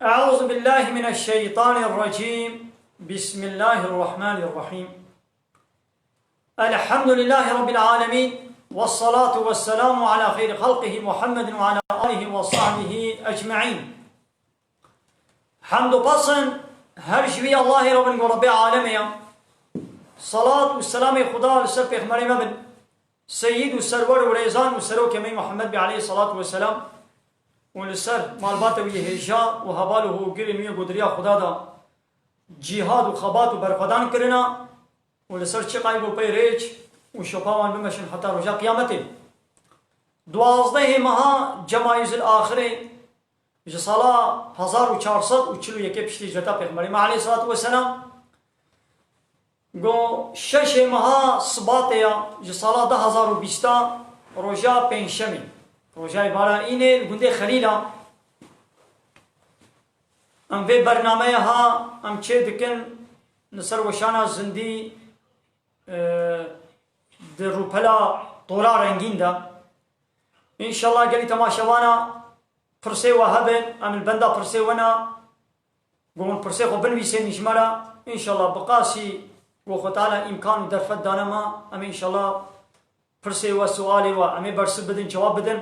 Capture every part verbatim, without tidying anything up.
أعوذ بالله من الشيطان الرجيم. بسم الله الرحمن الرحيم. الحمد لله رب العالمين. والصلاة والسلام على خير خلقه محمد وعلى آله وصحبه أجمعين. Hemd û pesn her ji wî Allahê re bin ku Rebbê alemê ye. Salat û selamê Xuda li ser pêxemberê me bin. Seyyid û serwer û rêzan û serokê me Muhammed bê aleyhissalatu vesselam û li ser malbata wî hêja û heval û hogirên wî ku di riya Xuda de cîhad û xebat û berxwedan kirina û li ser çiqayî ku pey rêç û şopa wan bimeşin heta roja qiyametê. Duwazdehê meha Cemayîzil Axirê ji sala hezar û çar sed û çil û yekê piştî hicreta Pêxemberê me aleyhissalatu vesselam, go şeşê meha Sibatê ya ji sala du hezar û bîsta, roja pêncşemê, roja îbara înê li gundê Xelîla. Em vê bernameya ha em çê dikin li ser weşana zindî, e, di rûpela tora rengîn de. Înşallah gelî temaşevana pirsê we hebin, em li benda pirsê we ne, ku hûn pirsê xwe binivîsên ji me re. Înşallah bi qasî ku Xwe Teala îmkan û derfet dane me, em înşallah pirsê we, sualê we, em ê bersiv bidin, cewab bidin.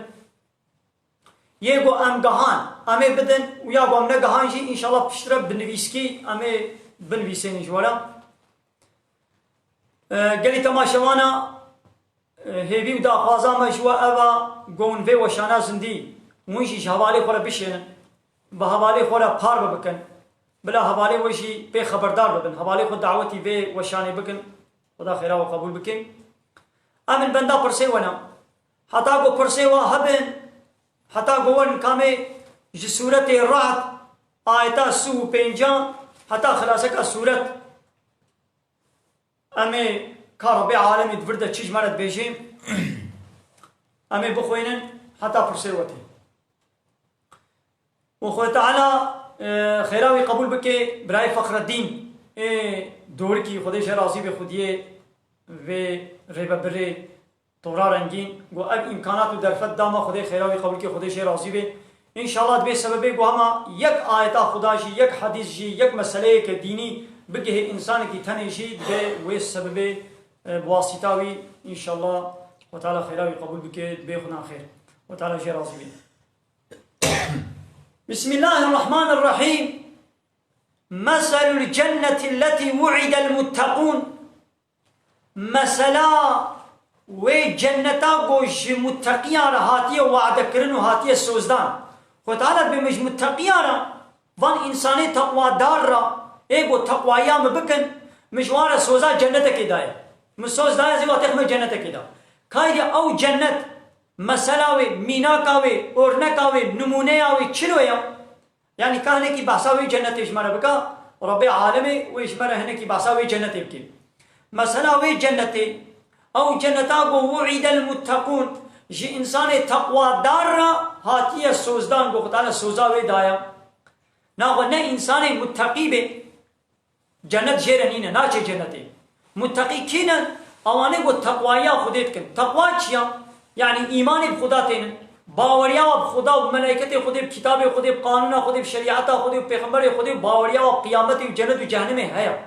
Yê ku em gehan, em ê bidin û ya ku em negehan jî, înşallah piştre bi nivîskî em ê binivîsên ji we re. E, gelî temaşevana, e, hêvî û daxwaza me ji we ev e, ku hûn vê weşana zindî, hûn jî ji hevalê xwe re bişênin, bi hevalê xwe re parve bikin, bila hevalê we jî pê xeberdar bibin, hevalê xwe dawetî vê weşanê bikin. Xuda xêra we qebûl bike. Em li benda pirsê we ne. Heta ku pirsê we hebin, heta ku werin kamê ji sûretê Ra'd, ayeta sî û pêncan, heta xilaseka sûret. Em ê ka Rebbê alemê di vir de çi ji me re dibêjê, em ê bixwînin heta pirsê we tê. Û Xwedê Teala, e, xêra wî qebûl bike, birayê Fexreddîn, ê Dorikî, Xwedê jê razî be, xwediyê vê rêvebirê Tora Rengîn, ku ev îmkanat û derfet da me, Xwedê xêra wî qebûl ke, Xwedê jê razî be. Înşallah dibê sebebê ku hema yek ayeta Xuda jî, yek hedîs jî, yek meseleyeke dînî bigihê însanekî tenê jî, dibê wê sebebê, e, bi wasîta wî, înşallah Xwedê Teala xêra wî qebûl bike, dibê Xudan xêr. Xwedê Teala jê razî be. Bismillahirrahmanirrahîm. Meselul cennetilleti vu'idel muttekûn. Mesela wê cenneta ku ji mutteqiyan re hatiye wadekirin û hatiye sozdan. Xwe Teala dibê min ji mutteqiyan re, van însanê teqwadar re, ê ku teqwayiya min bikin, min ji wan re soza cennetekê daye. Min soz daye, zî wa têx min cennetekê da. Kaydê ew cennet, mesela wê, mînaka wê, orneka wê, nimûneya wê çilo ye? Yanî ka hinekî behsa wê cennetê ji me re bika, Rebbê alemê wê ji me re hinekî behsa wê cennetê bike. Mesela wê cennetê, ew cenneta ku wu'idel muttekûn, ji însanê teqwadar re hatiye sozdan, ku Xwedê Teala soza wê daye. Naxwe ne însanê mutteqî bê, cennet jê re nîne, naçe cennetê. Mutteqî kî ne? Ewanê ku teqwayiya Xwedê dikin. Teqwa çi ya? Yanî îmanê bi Xuda tênin. Baweriya we bi Xuda û bi melayketê Xwedê, bi kitabê Xwedê, bi qanûna Xwedê, bi şerîeta Xwedê û pêxemberê Xwedê û baweriya we bi qiyametê û cennet û cehennemê heye.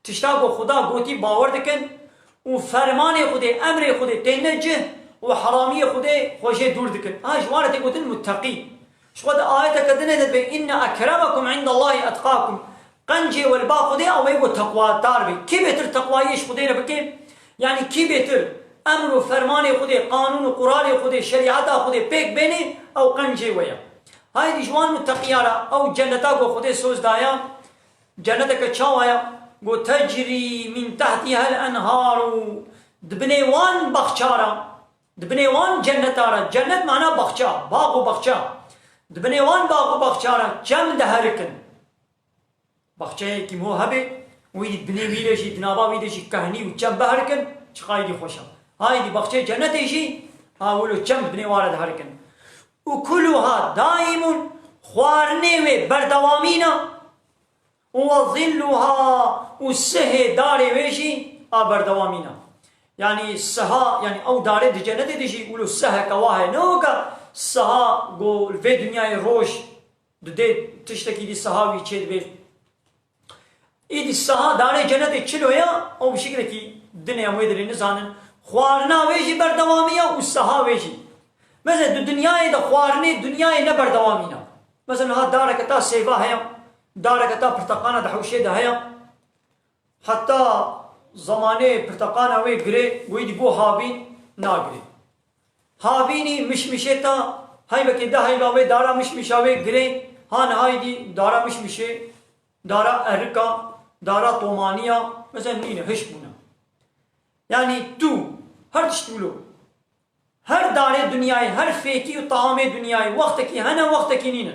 Tişta ku Xuda gotî bawer dikin û fermanê Xwedê, emrê Xwedê têne cih û heramiyê Xwedê xwe jê dûr dikin. Ha, ji wan re tê gotin mutteqî. Ji xwe di ayeteke dinê de dibê, "Inne ekremekum indallahî etqakum." Qencê we li ba Xwedê ew ê ku teqwadar be. Kî bêtir teqwayiyê ji Xwedê re bike? Yanî kî bêtir emr û fermanê Xwedê, qanûn û quralê Xwedê, şerîeta Xwedê pêk bênê, ew qencê we ye. Haydî ji wan mutteqiya re ew cenneta ku Xwedê soz daye, cenneteke çawa ye? Ku tecrî min tehtîhel enharu, di binê wan baxça re, di binê wan cenneta re, cennet mana baxça, bax û baxça, di binê wan bax û baxça re çem diherikin. Baxçeyekî mo hebe, wî di binê wî de jî, di nava wî de jî kehnî û çem biherikin, çiqayî dî xweş e. Haydî baxçeyê cennetê jî, ha wilo çem di binê wan re diherikin. Ukuluha daimun, xwarinê wê berdewamîn e. Û we zilluha, û sihê darê wê jî a berdewamîn e. Yanî siha, yanî ew darê di cennetê de jî wilo siheke wa heye. Ne weke siha ku li vê dinyayê roj didê tiştekî dî siha wî çêdibê. Îdî siha darê cenetê çilo ya, ew bi şekilekî dinê em wê dilê nizanin. Xwarina wê jî berdewamî ya û siha wê jî. Mesela di dinyayê de xwarinê dinyayê ne berdewamî ne. Mesela niha dareke ta sêva heye, dareke ta pirteqana di hewşê de heye. Heta zemanê pirteqana wê girê, wê dî bû havîn nagirê. Havînî mişmişê ta, heyvekê de heyva wê dara mişmişa wê girê, ha niha îdî dara mişmişê, dara erika, dara tomaniya, mesela nîne, hiş bûne. Yanî tu, her tişt wilo. Her darê dinyayê, her fêkî û tahamê dinyayê, wextekî hene, wextekî nîne.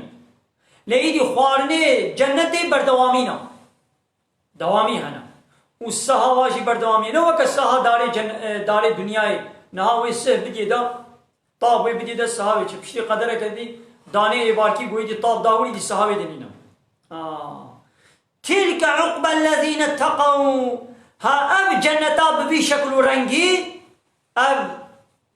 Lê îdî xwarinê cennetê berdewamî ne. Dewamî hene. Û siha wa jî berdewamî ne weke siha darê cen-, e, darê dinyayê. Niha wê sih bidiyê de, tab wê bidiyê de siha wê çi. Piştî qedereke dî danê êvarkî goyî dî tab da hûrî dî siha wê de nîne. Aa. Tilke uqbellezîne teqew. Ha ev cenneta bi vî şekil û rengî, ev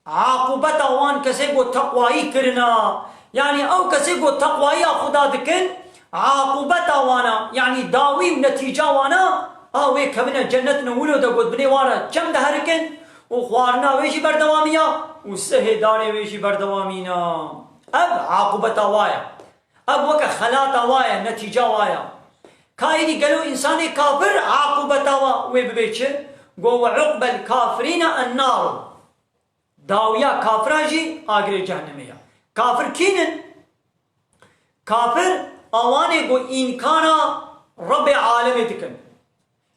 aqûbeta wan kesê ku teqwayî kirina. Yanî ew kesê ku teqwayiya Xuda dikin, aqûbeta wana, yanî dawî û netîca wana, a wê kevine cennet ne wilo de got binê wan re çem diherikin û xwarina wê jî berdewamî ya û sihê darê wê jî berdewamî ne. Ev aqûbeta wa ye. Ev weke xelata wa ye, netîca wa ye. Ka êdî gelo însanê kafir aqûbeta wa wê bibe çi? Go we uqbel kafirîne ennar. Dawiya kafiran jî agirê cehennemê ya. Kafir kîn in? Kafir awanê ku înkara Rebbê alemê dikin.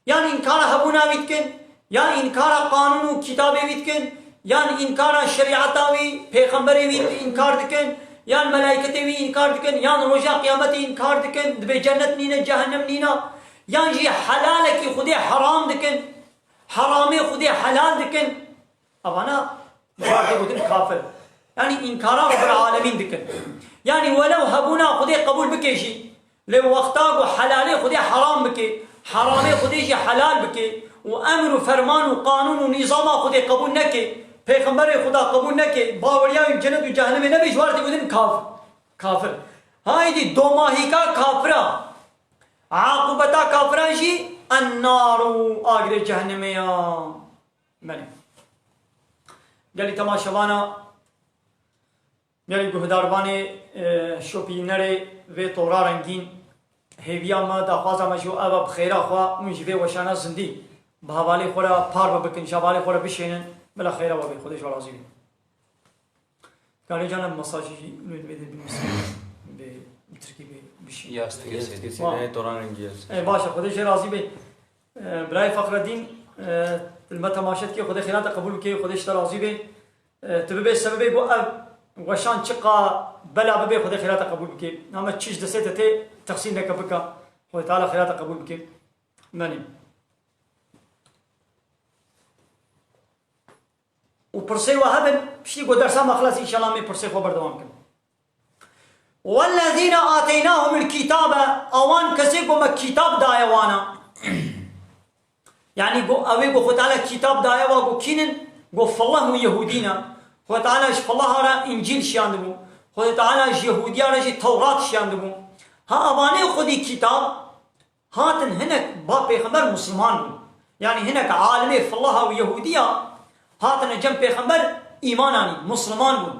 Yan înkara hebûna wî dikin, yan înkara qanûn û kitabê wî dikin, yan înkara şerîeta wî, pêxemberê wî înkar dikin, yan melayketê wî înkar dikin, yan roja qiyametê înkar dikin, dibê cennet nîne, cehennem nîne, yan jî helalekî Xwedê heram dikin, heramê Xwedê helal dikin. Evana ji wan tê gotin kafir. Yanî înkara Rabbil Alemîn dikin. Yanî welew hebûna Xwedê qebûl bike jî, lê wexta ku helalê Xwedê heram bike, heramê Xwedê jî helal bike û emir û ferman û qanûn û nîzama Xwedê qebûl neke, pêxemberê Xweda qebûl neke, baweriya wî bi cennet û cehennemê nebe, ji wan tê gotin kafir. Kafir. Haydî domahîka kafira. Aqûbeta kafiran jî ennar û agirê cehennemê ya. Belê. Gelî temaşevana, gelî guhdarvanê, e, şopînerê vê tora rengîn, hêviya me, daxwaza me ji ev e, bi xêra xwe hûn ji vê weşana zindî bi hevalê xwe re parve bikin, ji hevalê xwe re bişênin, bila xêra we bê, Xwedê ji we razî bê. Karê canan mesajê jî wê divê binivîsî, bi, bi tirkî bê, bişî. Ya, stikê sê. Wa. Sê, toran rengî ya. E, baş e, Xwedê jê razî bê. E, birayê Fexredîn, e, li me temaşe dike, Xwedê xêra te qebûl bike, Xwedê ji te razî bê. E, tu bibê sebebê ku ev weşan çiqa bela bibe, Xwedê xêra te qebûl bike. Ama çi ji destê te tê, texsîr neke bike. Xwedê Teala xêra te qebûl bike. Menî. û pirsê we hebin, piştî ku dersa me xilas, înşallah em ê pirsê xwe berdewam kin. Wellezîne ateynahumul kitabe, awan kesê ku me kitab daye wana. Yanî ku ew ê ku Xwe Teala kitab daye wa ku kîn in, ku fillah û Yehûdî ne. Xwe Teala ji fillaha re Încîl şiyandibû. Xwe Teala ji Yehûdiya re jî Tewrat şiyandibû. Ha evanê xwedî kitab, Hatin hinek ba pêxember musliman bûn. Yanî hinek alimê fillaha û Yehûdiya hatine cem pêxember îman anî, musliman bûn.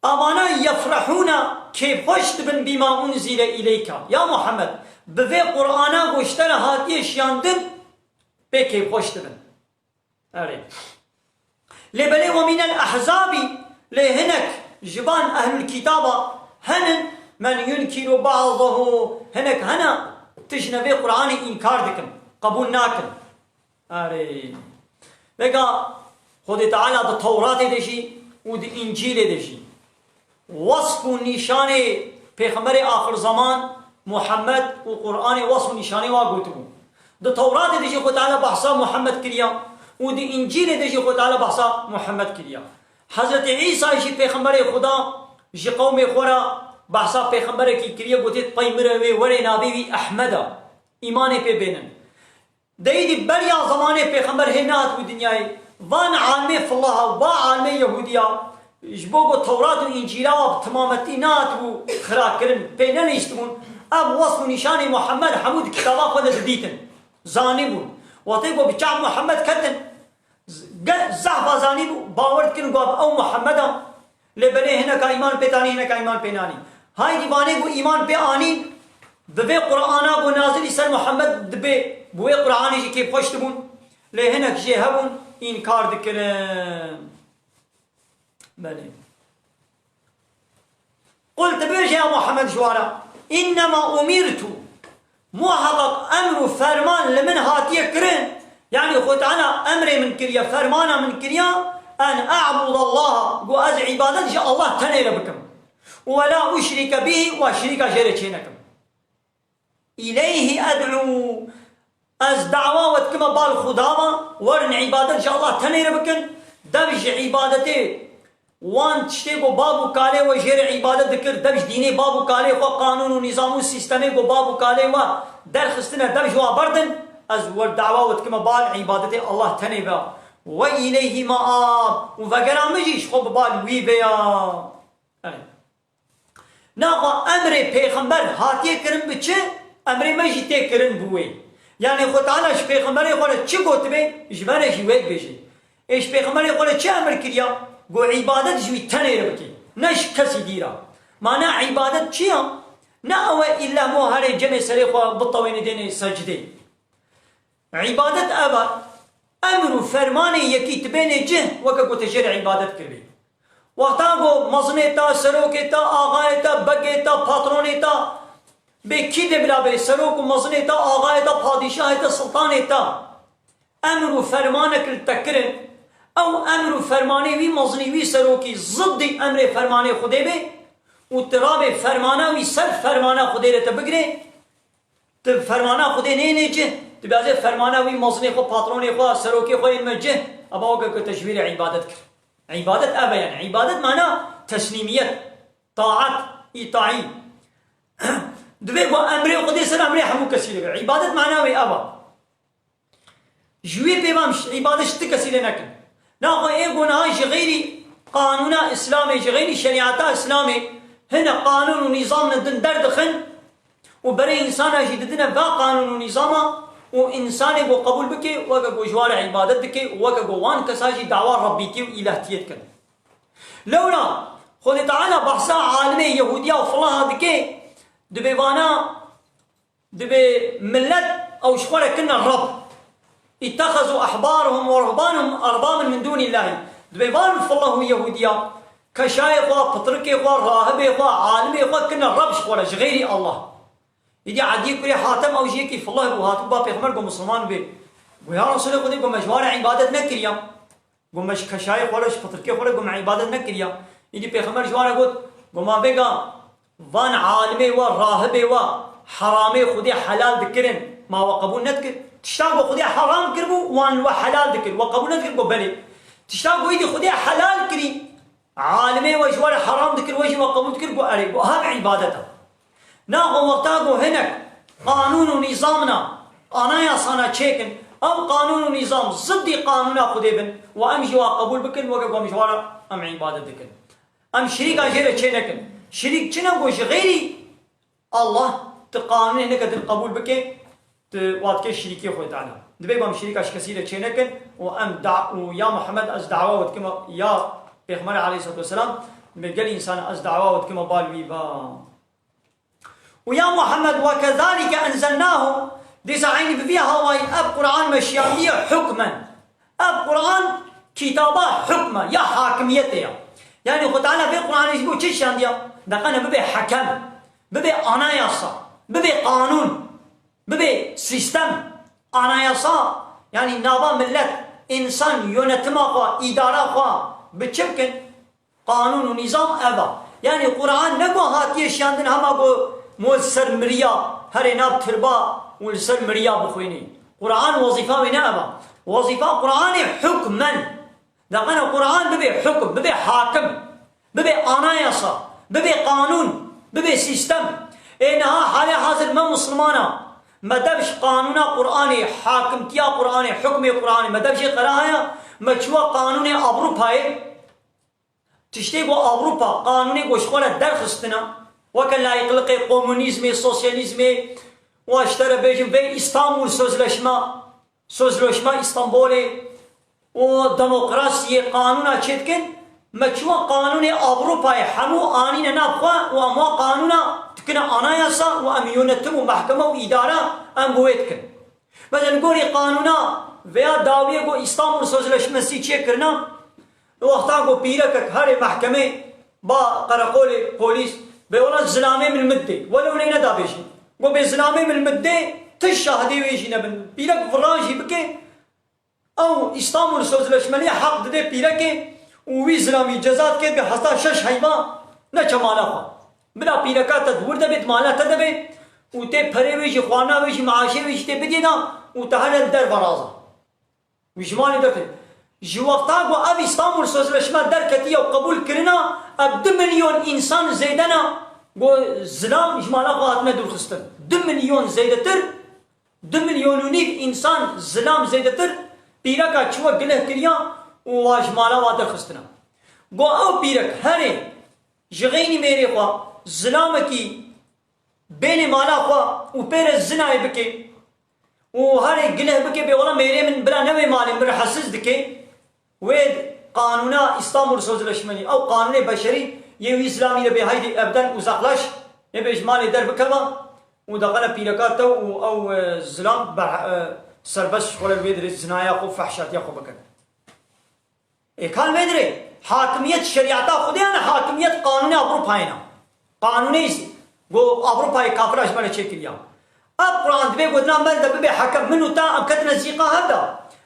Avana yefrehûna kêfxweş dibin bîma unzile îleyka. Ya Muhammed, bi vê Qur'ana ku ji te re hatiye şiyandin, pê kêfxweş dibin. Erê. Lê belê we mînel ehzabî, lê hinek ji van ehlul kitaba henin, men yunkiru ba'dahu, hinek hene tijine vê Qur'anê înkar dikin, qebûl nakin. Erê. Vega Xwedê Teala di Tewratê de jî û di Încîlê de jî. Wesf û nîşanê Pêxemberê axir zeman Muhammed û Qur'anê wesf û nîşanê wa gotibû. Di Tewratê de jî Xwe Teala behsa Muhammed kiriya û di Încîlê de jî Xwe Teala behsa Muhammed kiriya. Hezretê Îsa jî Pêxemberê Xuda ji qewmê xwe re behsa pêxemberekî kiriye, gotiye, pey min re wê were navê wî Ehmed e. Îmanê pê bênin. Deyîdî beriya zemanê pêxember hê nehatibû dinyayê, van alimê fillaha, va alimê Yehûdiya, Ji bo ku Tewrat û Încîla wa bi timametî nehatibû xirakirin, pê nenihiştibûn, ev wesf û nîşanê Muhammed hemû di kitaba xwe de didîtin, zanîbûn. Wextê ku bi çav Muhammed ketin, z-, ge-, zehfa zanîbû, bawer dikin ku ev ew Muhammed e. Lê belê hineka îman pê tanî, hineka îman pê nanî. Haydî vanê ku îman pê anîn, bi vê Qur'ana ku nazilî ser Muhammed dibê, bi wê Qur'anê jî kêfxweş dibûn. Lê hinek jê hebûn, înkar dikirin. Belê. Qul, tu bêje ya Muhammed ji wan re, "Innema umirtu", muheqeq emr û ferman li min hatiye kirin, yanî Xwe Teala emrê min kiriye, fermana min kiriye, "en a'budallaha", ku ez îbadet ji Allah tenê re bikim. "Û we la uşrike bihî", û şirîka jê re çê nekim. "Îleyhî ed'û", ez dawa we dikime bal Xuda ve, werin îbadet ji Allah tenê re bikin, dev ji îbadetê wan tiştê ku bab û kalê we jê re îbadet dikir, dev ji dînê bab û kalê xwe, qanûn û nîzam û sîstemê ku bab û kalê we derxistine, dev ji wa berdin, ez wer dawa we dikime bal îbadetê Allah tenê be. "We îleyhî me'ab", û vegera min jî ji xwe bi bal wî ve ya. Erê. Naxa emrê pêxember hatiye kirin bi çi? Emrê me jî tê kirin bi wê. Yanî Xwe Teala ji pêxemberê xwe re çi gotibe, ji me re jî wê dibêje. Ê ji pêxemberê xwe re çi emir kiriya? Got, îbadet ji wî tenê re bike, ne ji kesî dî re. Mana îbadet çi ya? Ne ew e îlla mo herê cemê serê xwe bitewênê dênê secdê. Îbadet ev e, emr û fermanê yekî tu bênê cih, weke ku te jê re îbadet kiribê. Wexta ku mezinê te, serokê te, axayê te, begê te, patronê te, bê kî dê bila bê, serok û mezinê te, axayê te, padîşahê te, sultanê te, emr û fermanek li te kirin, ew emr û fermanê wî mezinî, wî serokî ziddî emrê fermanê Xwedê bê û tu rabê fermana wî ser fermana Xwedê re te bigirê, Tu fermana Xwedê neyênê cih, tu bêazê fermana wî mezinê xwe, patronê xwe, serokê xwe yên me cih, eba weke ku te ji wî re îbadet kir. Îbadet ev e yani. Îbadet mana teslîmiyet, taat, îtaî. Divê ku emrê Xwedê ser emrê hemû kesî re be. Îbadet mana wê ev e. Ji wê pê ve em îbadet ji ti kesî lê nekin. Naxwe ê ku niha ji xeyrî qanûna Îslamê, ji xeyrî şerîeta Îslamê hinek qanûn û nîzam li din derdixin û berê însana jî didine va qanûn û nîzama û însanê ku qebûl bike, weke ku ji wan re îbadet dike û weke ku wan kesa jî dawa Rebbîtî û îlehtiyê dikin. Lewra Xwedê Teala behsa alimê Yehûdiya û filaha dike, dibê vana Dibê millet ew ji xwe re kirine Reb. "İttehezû ehbarehum ve ruhbanehum erbaben min dûnîllahî." Dibê van fillah û Yehûdiya, keşayê xwe, pitrikê xwe, rahibê xwe, alimê xwe kirine Reb ji xwe re, ji xeyrî Allah. Îdî Edî kurê Hatem ew jî yekî fillah bû, hatibû ba Pêxember ku misilman bê. Got, "Ya Resûlê Xwedê, got, me ji wan re îbadet nekiriya." Got, "Me ji keşayê xwe re, ji pitrikê xwe re, got, me îbadet nekiriya." Îdî Pêxember ji wan re got, got, "Ma vêga van alimê we, rahibê we heramê Xwedê helal dikirin, ma we qebûl nedikir? Tişta ku Xwedê heram kiribû, wan li we helal dikir, we qebûl nedikir?" Got, "Belê." Tişta ku îdî Xwedê helal kirî, alimê we ji we re heram dikir, we jî we qebûl dikir? Got, "Erê." Got, "Ev îbadet e." Naxwe wexta ku hinek qanûn û nîzamna, anayasana çêkin, ew qanûn û nîzam ziddî qanûna Xwedê bin û em jî wa qebûl bikin, weke ku em ji wan re em îbadet dikin. Em şirîka jê re çê nekin. Şirîk çi ne ku ji xeyrî Allah tu qanûnê hineke din qebûl bike, tu wa dike şirîkê Xwedê Teala. Divê ku em şirîka ji kesî re çê nekin û em da-, û ya Muhammed ez dawa we dikim, ya Pêxemberê aleyhissalatu vesselam, divê gelî însan ez dawa we dikim bal wî ba. Û ya Muhammed, "Ve kezalike enzelnahu", dîsa eynî bi vî hawayî ev Qur'an me şiyandiye hukmen. Ev Qur'an kitaba hukm e, ya hakimiyetê ya. Yanî Xwe Teala vê Qur'anê ji bo çi şiyandiye? Deqene bibe hekem, bibe anayasa, bibe qanûn, bibe sîstem, anayasa, yanî nava millet, însan yönetima xwe, îdara xwe bi çi bikin? Qanûn û nîzam ev e. Yanî Qur'an ne ku hatiye şiyandin hema ku mo li ser miriya herê nav tirba û li ser miriya bixwînî. Qur'an wezîfa wê ne ev e. Wezîfa Qur'anê hukmen. Deqene Qur'an bibe hukm, bibe hakim, bibe anayasa, bibe qanûn, bibe sîstem. Ê niha halê hazir me Muslimana, me dev ji qanûna Qur'anê, hakimtiya Qur'anê, hukmê Qur'anê, me dev jê qera heye, me çûwa qanûnê Avrupayê, tiştê ku Ewropa qanûnê ku ji xwe re derxistine, weke layîqliqê, komunîzmê, sosyalîzmê, û ji te re bêjim vê Îstanbul Sözleşme, Sözleşme Îstanbulê û demokrasiyê qanûna çêdikin, me çûye qanûnê Ewropayê hemû anîne nav xwe û em wa qanûna dikine anayasa û em yönetim û mehkeme û îdare em bi wê dikin. Mesela li gorî qanûna veya dawiyê ku Îstanbul Sözleşmesi çêkirine, wexta ku pîrekek herê mehkemê ba qereqolê polîs bê wela zilamê min mit dê. Welew lê nedabêjî. Ku bê zilamê min mit dê, ti şahidê wê jî nebin. Pîrek viran jî bike, ew Îstanbul Sözleşmeliye heq dide pîrekê û wî zilamî ceza dike bi heta şeş heyva neçe mala xwe. Bila pîreka te di wir de bê, di mala te de bê û tê perê wê jî, xwarina wê jî, meaşê wê jî tê bidîna û te hene li derve raza. Wî ji malê dertê. Ji wexta ku ev Îstanbul Sözleşme derketiye û qebûl kirina, ev du milyon însan zêde ne ku zilam ji mala xwe hatine dûrxistin. Du milyon zêdetir, du milyon û nîv însan zilam zêdetir, pîreka çûye gileh kiriya û wa ji mala wa derxistine. Ku ew pîrek herê ji xeynî mêrê xwe zilamekî bênê mala xwe û pê re zinayê bike û herê gileh bike bê wela mêrê min bila newê malê min rehetsiz dike, wê qanûna Îstanbul Sözleşmesi, ew qanûnê beşerî yê wî zilamî re bê, haydî evden uzaklaş, ê bê ji malê derbikeva û daqene pîreka te û ew, e, zilam ber-, e, serbest ji xwe re li wê dirê zinaya xwe û fehşatiya xwe bikin. Ê ka li vê dirê hakimiyet şerîeta Xwedê ya ne, hakimiyet qanûnê Ewropayê ne. Qanûnê ku Ewropayê kafira ji me re çêkiriya. Ev Quran divê gotina me de bibe hekem. Min û te em ketine zîqa hev de.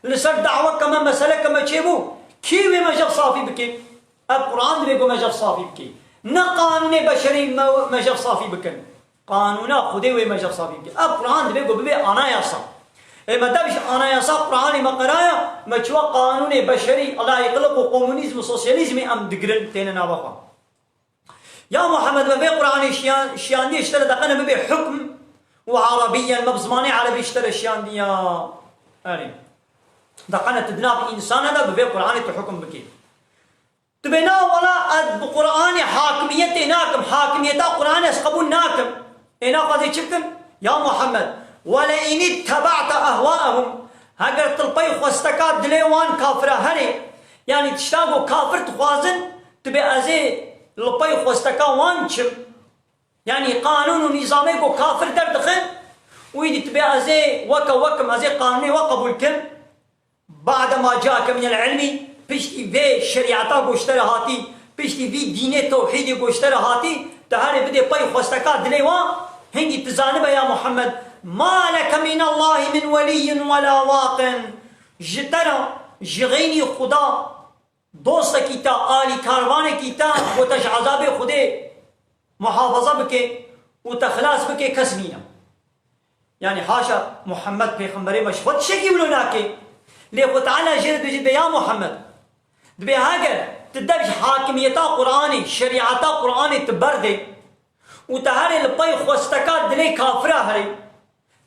Li ser daweke me, meseleke me çêbû. Kî wê me jev safî bike? Ev Quran divê ku me jev safî bike. Ne qanûnê beşerî me, me jev safî bikin. Qanûna Xwedê wê me jev safî bike. Ev Quran divê ku bibe anayasa. Ê me dev ji anayasa Quranê me qeraya, me çûye qanûnê beşerî, layîqliq û komunîzm û sosyalîzmê em digirin têne nava xwe. Ya Muhammed, me vê Quranê şiyan-, şiyandiyê ji te re daqene bibe hukm û Arabiyen, me bi zimanê Erebî ji te re şiyandiya. Erê. Daqene tu di nav însana de bi vê Quranê tu hukm bikî. Tu bê na wela ez bi Quranê hakimiyetê nakim, hakimiyeta Quranê ez qebûl nakim. Ê naxwazê çi bikim? Ya Muhammed, "Wele in ittebe'te ehwaehum." Heger tu li pey xwesteka dilê wan kafira herê, yanî tişta ku kafir dixwazin, tu bê ez ê li pey xwesteka wan çim. Yanî qanûn û nîzamê ku kafir derdixin, û îdî tu bê ez ê weke we kim, ez ê qanûnê we qebûl kim. Ba'de ma ca'eke minel ilmi, piştî vê şerîeta ku ji te re hatî, piştî vî dînê tewhîdê ku ji te re hatî, tu herê bidê pey xwesteka dilê wan, hingî tu zanibe ya Muhammed, "Ma leke minallahî min weliyyin we la waqin." Ji te re, ji xeynî Xuda, dostekî te, alîkarvanekî te, ku te ji ezabê Xwedê muhafaza bike û te xilas bike, kes nîne. Yanî haşa Muhammed pêxemberê me ji xwe tiştekî wilo nake. Lê Xwe Teala jê re dibêje, dibê ya Muhammed, dibê heger tu dev ji hakimiyeta Quranê, şerîeta Quranê tu berdê û tu herê li pey xwesteka dilê kafira herê,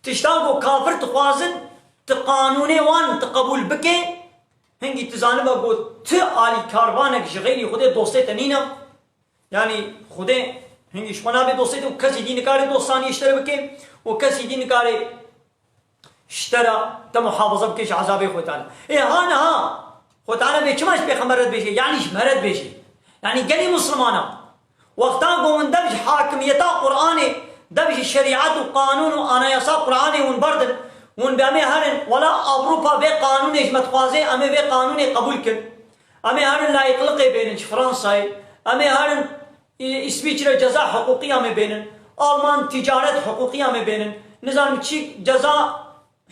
tiştan ku kafir dixwazin, tu qanûnê wan tu qebûl bike, hingî tu zanibe ku tu alîkarvanek ji xeyrî Xwedê dostê te nîne. Yanî Xwedê hingî ji xwe nabê dostê te û kesî dî nikare dostaniyê ji te re bike û kesî dî nikare ji te re te muhafaza bike ji ezabê Xwedê Teala. Ê ha niha Xwedê Teala bê çima ji pêxember re dibêje? Yanî ji me re dibêje. Yanî gelî Mislimana, wexta ku hûn dev ji hakimiyeta Quranê, dev ji şerîet û qanûn û anayasa Quranê hûn berdin, hûn bê em ê herin, wela Ewropa vê qanûnê ji me dixwaze, em ê vê qanûnê qebûl kin. Em ê herin layîqliqê bênin ji Fransayê. Em ê herin, e, Îsviçre ceza hiqûqî em ê bênin. Alman ticaret hiqûqî em ê bênin. Nizanim çi ceza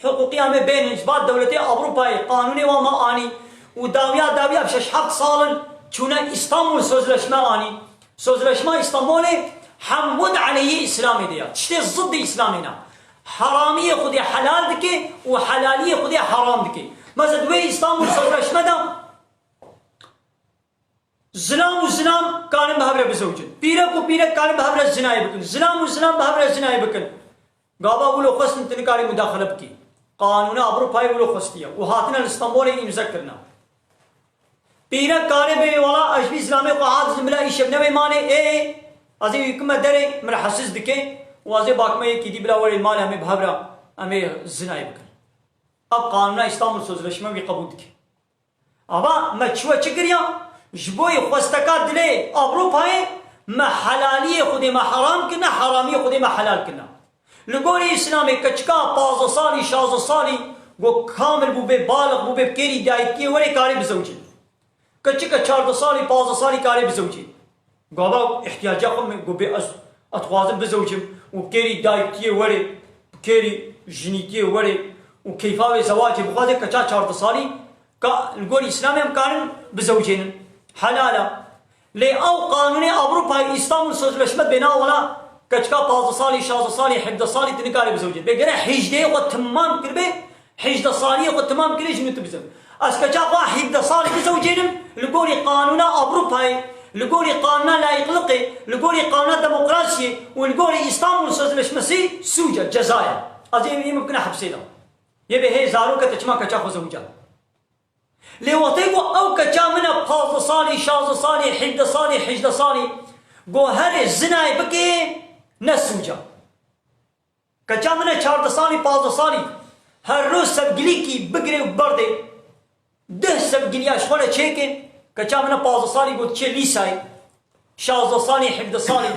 hiqûqî em ê bênin. Ji bar dewletê Ewropayê qanûnê wan me anî. Û dawiya dawiya bi şeş heft sal in çûne Îstanbul Sözleşme anî. Sözleşma Îstanbulê hemû di aleyhê Îslamê de ya. Tiştê ziddî Îslamê ne. Heramiyê Xwedê helal dike û helaliyê Xwedê heram dike. Mesela di wê Îstanbul Sözleşme de Zilam û zilam karin bi hev re bizewicin. Pîrek û pîrek karin bi hev re zinayê bikin. Zilam û zilam bi hev re zinayê bikin. Gava wilo xwestin tu nikarî mudaxele bikî. Qanûna Ewropayê wilo xwestiye û hatine li Stenbolê îmze kirine. Pîre karê bê, wala ez jî îslamê xwe aciz im, bila îşev nebe malê, ê, ez ê wî kime derê, min hesiz dike û ez ê bakime yekî dî bila were malê, em ê bi hev re, em ê zinayê bikin. Ev qanûna Îstanbul Sözleşme wî qebûl dike. Ava me çi we çi kiriya? Ji bo yê xwesteka dilê Ewropayê me helaliyê Xwedê me heram kirine, heramiyê Xwedê me helal kirine. Li gorî Îslamê keçika pazdeh salî, şazdeh salî ku kamil bûbe, balix bûbe, bi kêrî dayikiyê were karê bizewicê. Keçika çardeh salî, pazdeh salî karê bizewicê. Gava ihtiyaca xwe me, ku bê ez, ez dixwazim bizewicim û kêrî dayikiyê were, kêrî jinîkiyê were û keyfa wê zewacê bixwaze, keça çardeh salî ka li gorî Îslamê em karin bizewicênin. Helal e. Lê ew qanûnê Ewropayê, Îstanbul Sözleşme bê, na wela keçika pazdeh salî, şazdeh salî, hevdeh salî tu nikarî bizewicî. Bê gere hêjdehê xwe timam kiribe, hêjdeh saliyê xwe timam kirê ji nû tu bizewicî. Ez keça xwe hevdeh salî bizewicênim, li gorî qanûna Ewropayê, li gorî qanûna layîqliqê, li gorî qanûna demokrasiyê û li gorî Îstanbul Sözleşmesî sûc e, ceza ye. Ez ê wî bikine hepsê de. Yê bê hê zarok e, te çima keça xwe zewica? Lê wextê ku ew keça min e pazdeh salî, şazdeh salî, hevdeh salî, hêjdeh salî, ku herê zinayê bike, ne sûc e. Keça min e çardeh salî, pazdeh salî, her roj sevgilîkî bigire û berdê, deh sevgiliya ji xwe re çêke, keça min e pazdeh salî, ku diçe lîsayê, şazdeh salî, hevdeh salî,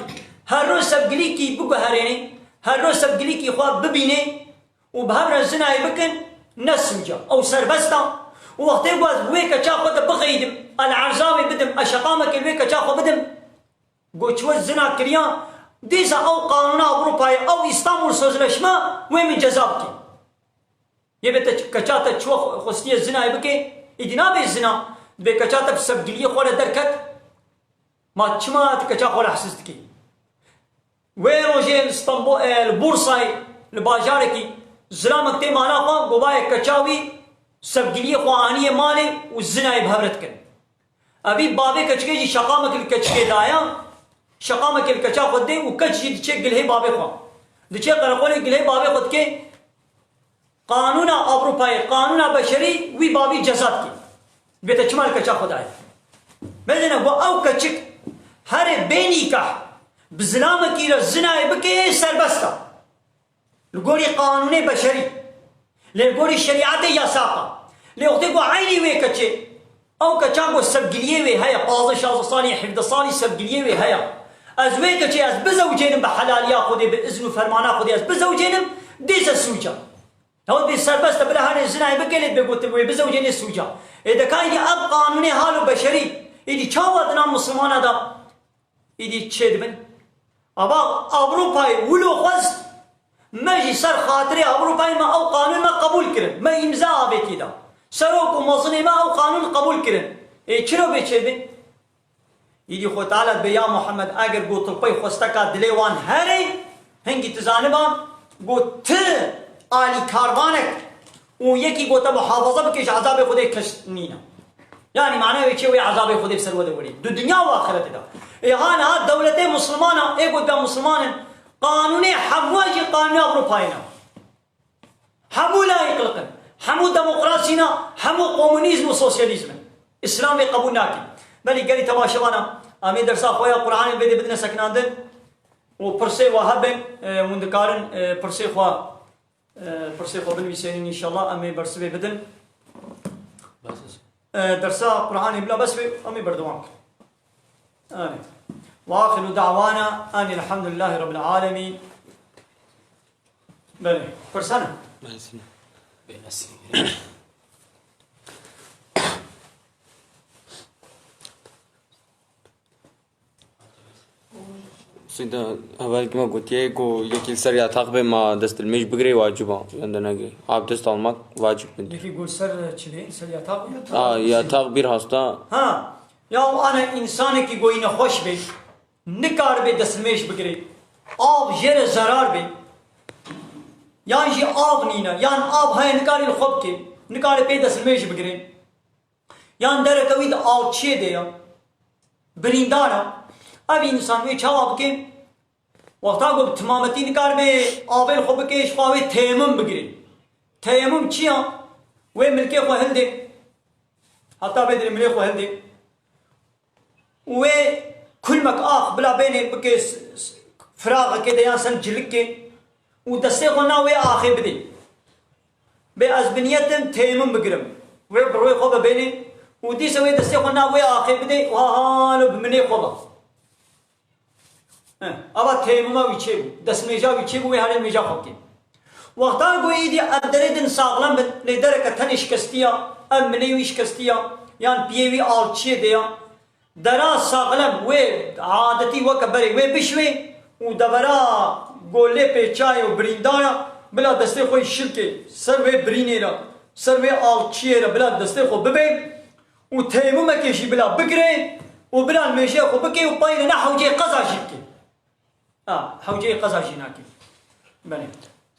her roj sevgilîkî biguherênê, her roj sevgilîkî xwe bibînê û bi hev re zinayê bikin, ne sûc e. Ew serbest e. Û wextê ku ez wê keça xwe de bixeydim, ez li erza wê bidim, ez şeqamekê li wê keça xwe bidim, ku çi we zina kiriya, dîsa ew qanûna Ewropayê, ew Îstanbul Sözleşme wê min ceza bike. Yê bê te keça te çi we xwestiye zinayê bike, îdî nabe zina, dibê keça te bi sevgiliyê xwe re derket. Ma çima tu keça xwe lehsiz dikî? Wê rojê li Stenbol, e, li Bursayê, li bajarekî, zilamek tê mala xwe, gobayê keça wî sevgiliyê xwe aniye malê û zinayê bi hev re dikin. Evî bavê keçikê jî şeqamekî li keçikê daye, şeqamekî li keça xwe dê û keç jî diçe gilhê bavê xwe. Diçe qereqolê gilhê bavê xwe dike, qanûna Ewropayê, qanûna beşerî wî bavî ceza dike. Bê te çima li keça xwe dayê? Medine ku ew keçik herê bê nîkah bi zilamekî re zinayê bike serbest e. Li gorî qanûnê beşerî. Lê li gorî şerîetê yasax e. Lê wextê ku eynî wê keçê, ew keça ku sevgiliyê wê heye, pazdeh şazdeh salî, hevdeh salî sevgiliyê wê heye. Ez wê keçê ez bizewicênim bi helaliya Xwedê, bi izn û fermana Xwedê ez bizewicênim, dîse sûc e. Ew dê serbest e, bila herê zinayê bike, lê dibê gotin wê bizewicê nê sûc e. Ê de ka îdî ev qanûnê halo beşerî, îdî çawa di nav Mislimana de îdî çêdibin? Ava Ewropayê wilo xwest, me jî ser xatirê Ewropayê me ew qanûn me qebûl kirin. Me îmza avêtî da. Serok û mezinê me ew qanûn qebûl kirin. Ê çiro bê çêbin? Îdî Xwe Teala dibê, ya Muhammed, eger gotilpey xwesteka dilê wan herê, hingî tu zaniban, got ti alîkarvanek û yekî gote muhafaza bike ji ezabê Xwedê kes nîne. Yani manaya wê çi ye? Wê ezabê Xwedê bi ser we de werî. Di dinya û axiretê de. Ê ha niha dewletê Mislimana, ê ku dibe Misliman in, qanûnê hemû jî qanûnê Ewropayê ne. Hemû layîqliq in. Hemû demokrasî ne, hemû komunîzm û sosyalîzm in. Îslam vê qebûl nake. Belê gelî temaşevana, em ê dersa xwe ya Qur'anê vê de bidine sekinandin û pirsê we hebin, e, hûn dikarin, e, pirsê xwe Pirsê xwe binivîsênin, înşallah em ê bersivê bidin. E, dersa Qur'anê bila bes be, em ê berdewam kin. Anê. Ve axiru da'wana anil hamdulillahi rabbil alemin. Belê, pirsene. Sida, hevalkî me gotiye ku yekî li ser yataq be, ma destmêj bigire, wacib e, yan de nege. Abdest almak vacib midir? Yekî ku ser çi bê, ser yataq? Aa, yataq bir hasta. Ha, ya ane însanekî ku yî nexweş be, nikaribe destmêj bigire. Av jê re zerar be. Yan jî av nîne, yan av heye, nikare li xwe bike, nikare pê destmêj bigire. Yan dereke wî di alçiyê de ye. Birîndar e. Ev însan wê çawa bike? Wexta ku bi timametî nikaribe avê li xwe bike, ji xwe wê teyemum bigire. Teyemum çi ya? Wê milkê xwe hildê. Heta bê dilê milê xwe hildê. wê kulmek ax bila bênê bike s-, s-, firaxekê de yan ser cilikê û destê xwe na wê axê bidê. Bê ez bi niyetim teyemum bigirim. Wê bi rûyê xwe ve bênê û dîsa wê destê xwe na wê axê bidê û ha halo bi minê xwe ve. He, ava teyemuma wî çêbû, destmêja wî çêbû, wê herê nimêja xwe bikê. Wexta ku êdî ev derê din saxlem bin, lê dereke tenê şikestî ya, ev minê wî şikestî ya, yan piyê wî alçiyê de ya, dera saxlem wê adetî weke berê wê bişwê û devera golê pêçayê û birîndara bila destê xwe yî şilkê ser wê birînê re, ser wê alçiyê re bila destê xwe bibê û teyemumekê jî bila bigirê û bila nimêjê xwe bikê û payî ne hewceyê qeza jî bikê. Ha, hewceyê qeza jî nake. Belê.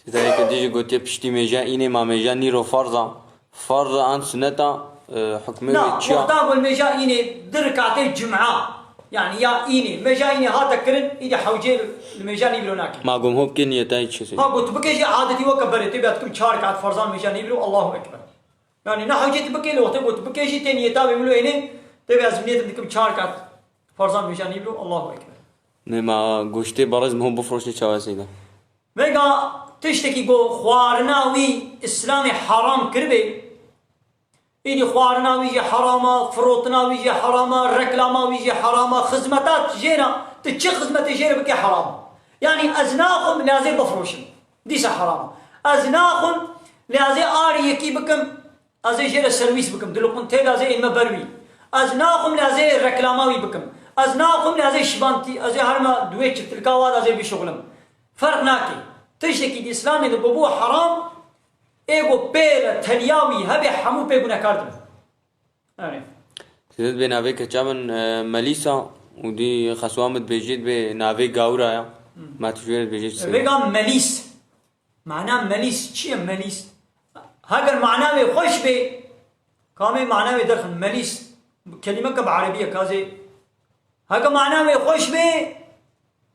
Seyda, yek dî jî gotiye piştî mêja înê ma mêja nîro farz a. Farz a an sunnet a, e, hukmê Na, wê çi ya? Wexta ku li mêja înê di rikatê cum'a, yani ya înê, mêja înê hate kirin, îdî hewceyê li mêja nîvro nake. Ma gom hop ke niyeta hiç şey. Ha, got bike jî adetî weke berê, tê bia dikim çar rekat farzan mêja nîvro, Allahu Ekber. Yani ne hewcê tu bikê, lê wextê got bikê jî tê niyeta wê wilo ênê, tê bia ez niyetim dikim çar rekat farzan mêja nîvro, Allahu Ekber. Ne ma goştê barez mi hop bifroşê çawa Seyda? Vêga tiştekî ku xwarina wî Îslamê heram kiribê, îdî xwarina wî jî heram a, firotina wî jî heram a, reklama wî jî heram a, xizmeta jê re, tu çi xizmetê jê re bikî heram a. Yanî ez naxwim lê ez ê bifroşim. Dîsa heram a. Ez naxwim lê ez ê arî yekî bikim, ez ê jê re serwîs bikim, diluqin tê de ez ê ênme ber wî. Ez naxwim lê ez ê reklama wî bikim. Ez naxwim lê ez ê şibantî, ez ê herme di wê çiftilka wa de ez ê bişuxulim. Ferq nake. Tiştekî di Îslamê de bûbû heram, ê ku pê re teliya wî hebe hemû pê gunekar dibin. Erê. Seyda, bê navê keça min, e, Melîsa û dî xeswa min dibêjê dibê navê gawira ya. Hmm. Ma tu jê re dibêjê çi Seyda? Vêga Melîs. Mana Melîs çi ye Melîs? Heger mana wê xweş bê, kamê mana wê derxin Melîs. Kelîmeke bi erebî ye, kazê. Heger mana wê xweş bê,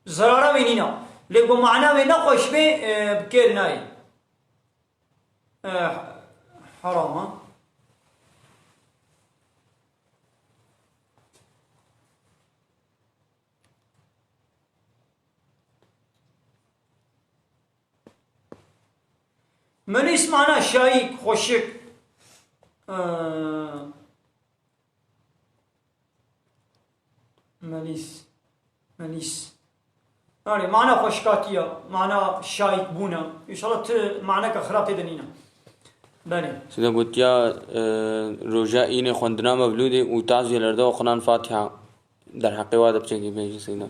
zerara wê nîna. Lê ku mana wê nexweş bê, e, bi kêr nayê. E, heram a. Melîs mana şayîk, xweşik. E, Melîs. Melîs. Erê, mana xweşkatiya, mana şayîkbûna. Înşallah tu maneke xirab tê de nîne. Belê. Seyda gotiya, e, roja înê xwendina mevlûdê û taziyelerde oxunan Fatiha derheqê wa de piçekî bêjî Seyda.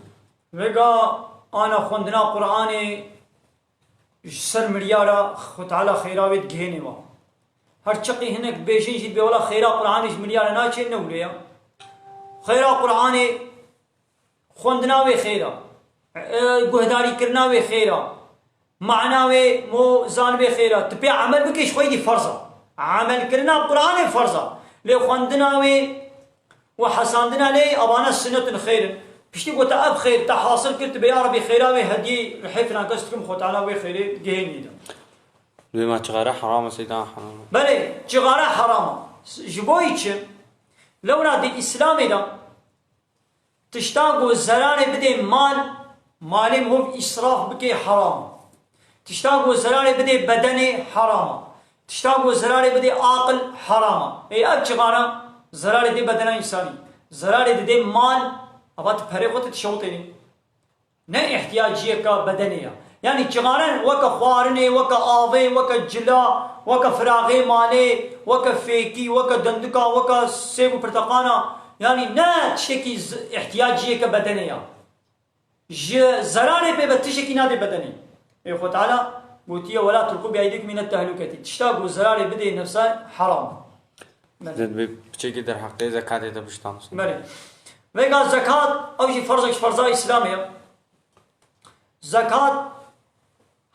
Vêga ana xwendina Qur'anê ji ser miryara Xwe Teala xêra wê digihênê wa. Her çiqî hinek bêjin jî dibê wela xêra Qur'anê ji miryara naçê, ne wilo ya. Xêra Qur'anê xwendina wê xêr a. E, guhdarîkirina wê xêr a. Mana wê mo zanibê xêr a. Tu pê emel bikî ji xwe yî dî ferz a. Emelkirina Qur'anê ferz a. Lê xwendina wê û hesandina lê evana sinnetun xeyr in. Piştî ku te ev xeyr te hasil kir, tu bê ya Rebî xêra wê hediyê rihê filan kes dikim, Xwe Teala wê xeyrê gihê nî de. Dibê ma çixare heram e, Seyda, heram e. Belê, çixare heram e. Ji bo yî çi? Lewra di Îslamê de tişta ku zerarê bidê mal, malê mirov îsraf bike heram e. Tişta ku zerarê bidê bedenê heram e. Tişta ku zerarê bidê aqil heram e. Ê ev çixare zerarê dê bedena însanî. Zerarê didê mal, ava tu perê xwe tu dişewitênî. Ne îhtiyaciyeka bedenê ya. Yanî çixare weke xwarinê, weke avê, weke cila, weke firaxê malê, weke fêkî, weke dendika, weke sêv û pirteqana. Yanî ne tiştekî z-, îhtiyaciyeke bedenê ya. Ji zerarê pê ve tiştekî nadê bedenê. Ê Xwe Teala gotiye, "Wela tulqû bi eydîkum îne tehlûketî." Tişta ku zerarê bidê nefsa heram. Belê. Dibê piçekî derheqê zekatê de biştan. Belê. Vêga zekat, ew jî ferzek ji ferza Îslamê ye. Zekat,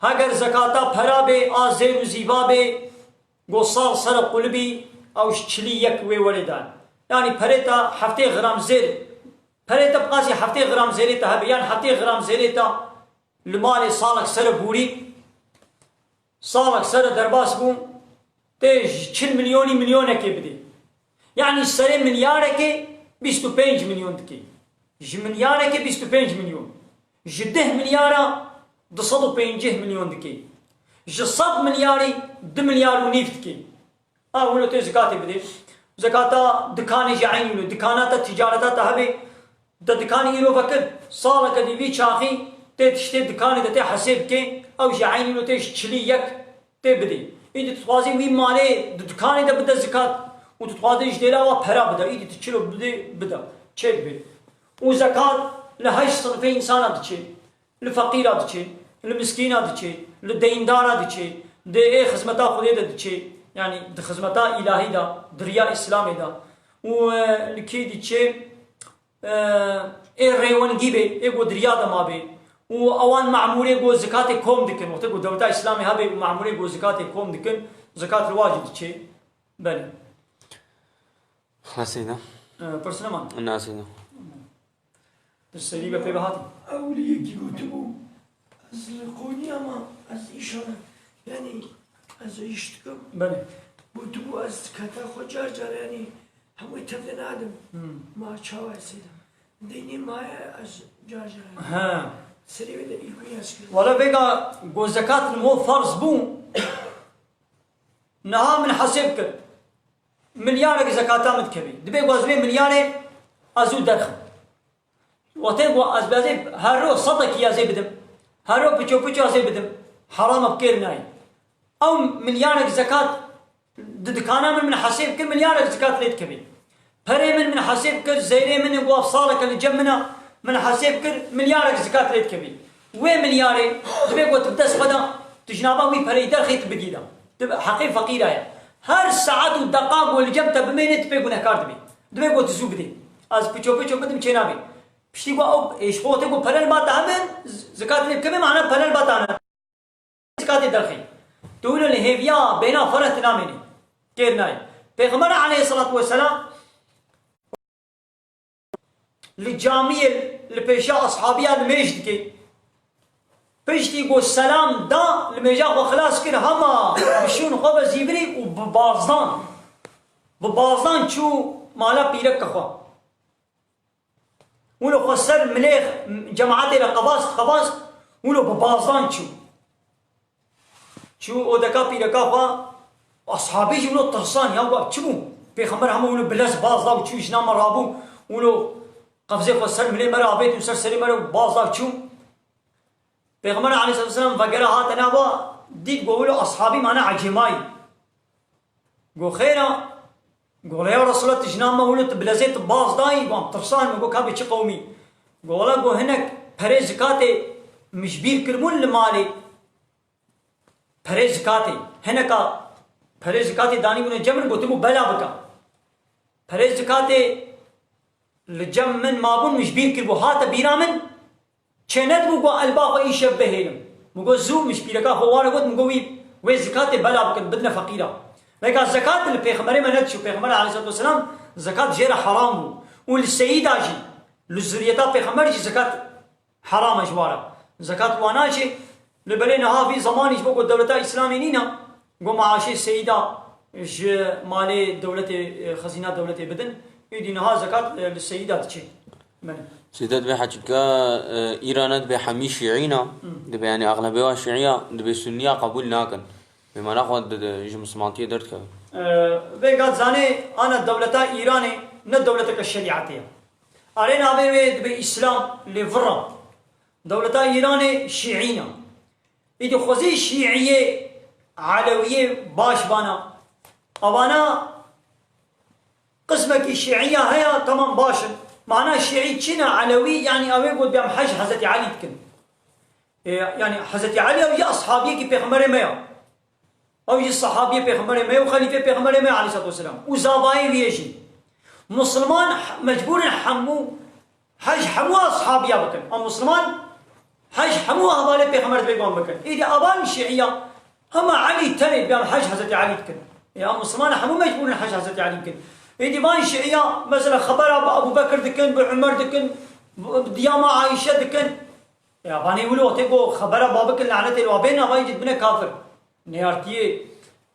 heger zekata pera bê, a zêr û zîva bê, go sal sere qulibî, ew ji çilî yek wê werê dan. Yanî perê te heftê gram zêr, perê te bi qasî heftê gram zêrê te hebe, yan heftê gram zêrê te li malê salek sere bûrî, salek sere derbas bû, tê ji çil milyonî milyonekê bidê. Yanî serê milyarekê bîst û pênc milyon dikê. Ji milyarekê bîst û pênc milyon. Ji deh milyara du sed û pêncî milyon dike. Ji sed milyarî du milyar û nîv dike. A wilo tê zikatê bidê. Zekata dikanê jî eynî wilo. Dikana te, ticareta te hebe, te dikanê îro vekir, saleke dî vî çaxî tê tiştê dikanê de tê hesêb kê, ew jî eynî wilo tê ji çilî yek tê bidê. Îdî tu dixwazî wî malê di dikanê de bide zikat û tu dixwazî ji dêla wa pera bide. Îdî tu çilo bidê, bide. Çêdibe. Û zekat li heşt sinfê însana diçe. Li feqîra diçe, li miskîna diçe, li deyndara diçe, di ê xizmeta Xwedê de diçe, yanî di xizmeta îlahî de, di riya Îslamê de. Û, e, li kê diçe, e, ê rêwengî bê, ê ku di riya de mabê. Û ewan memûrê ku zikatê kom dikin, wextê ku dewleta Îslamê hebe û memûrê ku zikatê kom dikin, zikat li wa jî diçe. Belê. Xlasê de. E, pirs neman. Nasê de. Pirsê wî be pê ve hatî. Ewilî yekî gotibû, ez li Qonyî ama ez îşana, yanî ez îş dikim. Belê. Gotibû ez keta xwe car car, yanî hemû tev de nadim. Hmm. Ma çawa ez sêdim. Deynê maye ez car car. He. Serê wê de îlkûyî ez kirim. Wala vêga ku zekat li mo ferz bû, niha min hesêb kir. Milyarek zekata min dikevî. Dibê ku ez vê milyarê ez û derxim. Wextê ku ez bi ez ê her ro sedekî ez ê bidim, her ro piço piço ez ê bidim, heram e, bi kêr nayê. Ew milyarek zekat di dikana min, min hesêb kir, milyarek zekat lê dikevî. Perê min, min hesêb kir, zeyrê min ê ku ev saleke li cem min e, min hesêb kir, milyarek zekat lê dikevî. Wê milyarê dibê ku tu bi dest xwe de, tu ji nava wî pereyî derxî, tu bidî de. Tu heqê feqîra ye. Her saet û deqa ku li cem te bimêne, tu pê gunehkar dibî. Dibê ku tu zû bidî. Ez piço piço bidim, çê nabê. Piştî ku ew ê ji xwe tê ku pere li ba te hebin, z-, zikat lê bikevê, mana pere li ba te ne. Zikatê derxî. Tu wilo li hêviya bêhna xwe re tu namênî. Kêr nayê. Pêxember aleyhisselatu vesselam li camiyê li pêşa ashabiya nimêj dikê. Piştî ku selam da, nimêja xwe xilas kir, hema bi şûn xwe ve zîvirî û bi bazdan, bi bazdan çû mala pîreke xwe. Wilo xwe ser milê cemaetê re qevast, qevast, wilo bi bazdan çû. Çû odeka pîreka xwe, ashabî jî wilo tirsan, ya got, çi bû? Pêxember hema wilo bi lez baz da û çû, jina me rabû, wilo qevzê xwe ser milê me re avêt û ser serê me re baz da û çû. Pêxember aleyhisselatu vesselam vegere hate nava, dît got wilo ashabî mane ecêmayî. Got, xêr e? Got, ya Resulallah, tu jina me wilo tu bilezê tu baz dayî? Got, em tirsan, min got, ka bê çi qewmî? Got, wela, got, hinek perê zikatê min ji bîr kiribûn li malê. Perê zikatê. Hineka perê zikatê danîbûne cem min, gotibû bela bike. Perê zikatê li cem min mabûn, min ji bîr kiribû, hate bîra min. Çênedibû ku ez li ba xwe îşev bihêlim. Min got, zû min ji pîreka xwe ware got, min got, wî, wê zikatê bela bikin, bidine feqîra. Vêga zekat li pêxemberê me nediçû. Pêxember aleyhisselatu vesselam zekat jê re heram bû. Û li seyîda jî, li zuriyeta pêxember jî zekat heram e ji wa re. Zekat wa naçê. Li belê niha vî zemanî ji bo ku dewleta Îslamê nîne, got, maaşê seyîda ji malê dewletê, e, xezîna dewletê bidin. Êdî niha zekat, e, li seyîda diçe. Belê. Seyîda dibê heçika, e, Îran e, dibê hemî şîî ne. Hı. Dibê, yanî, exlebê wa şîî ya, dibê sunniya qebûl nakin. Bê mana xwe di, di, ji misilmantiyê derdikeve. E, vêga zanê, ana dewleta Îranê ne dewleteke şerîetê ye. Arê navê wê dibê Îslam, lê vir e. Dewleta Îranê şîî ne. Îdî xwezî şîîyê, elewiyê baş bana. Evana qismekî şîîya heye, temam baş in. Mana şîî çi ne, elewî, yanî ew ê got, em hej Hezretî Elî dikin. E, yanî Hezretî Elî ew ya ashabiyekî pêxemberê me ya. Ew jî sahabiyê pêxemberê me ye û xelîfê pêxemberê me ye aleyhisselatu vesselam. Û zavayê wî ye jî. Musulman h-, mecbûr in hemû hej hemû ashabiya bikin. Em Musulman hej hemû hevalê pêxember dibê wan bikin. Êdî evan şîiya hema Elî tenê biyan hej Hezretî Elî dikin. Ê, em Musulman hemû mecbûr in hej Hezretî Elî bikin. Êdî van şîiya mesela xebera bi Ebû Bekir dikin, bi Umer dikin, bi, bi diyama Ayşe dikin. Ya, vanê wilo tê ku xebera ba bikin, lanetê li wa bên, navayî cî dibine kafir. Neyartiyê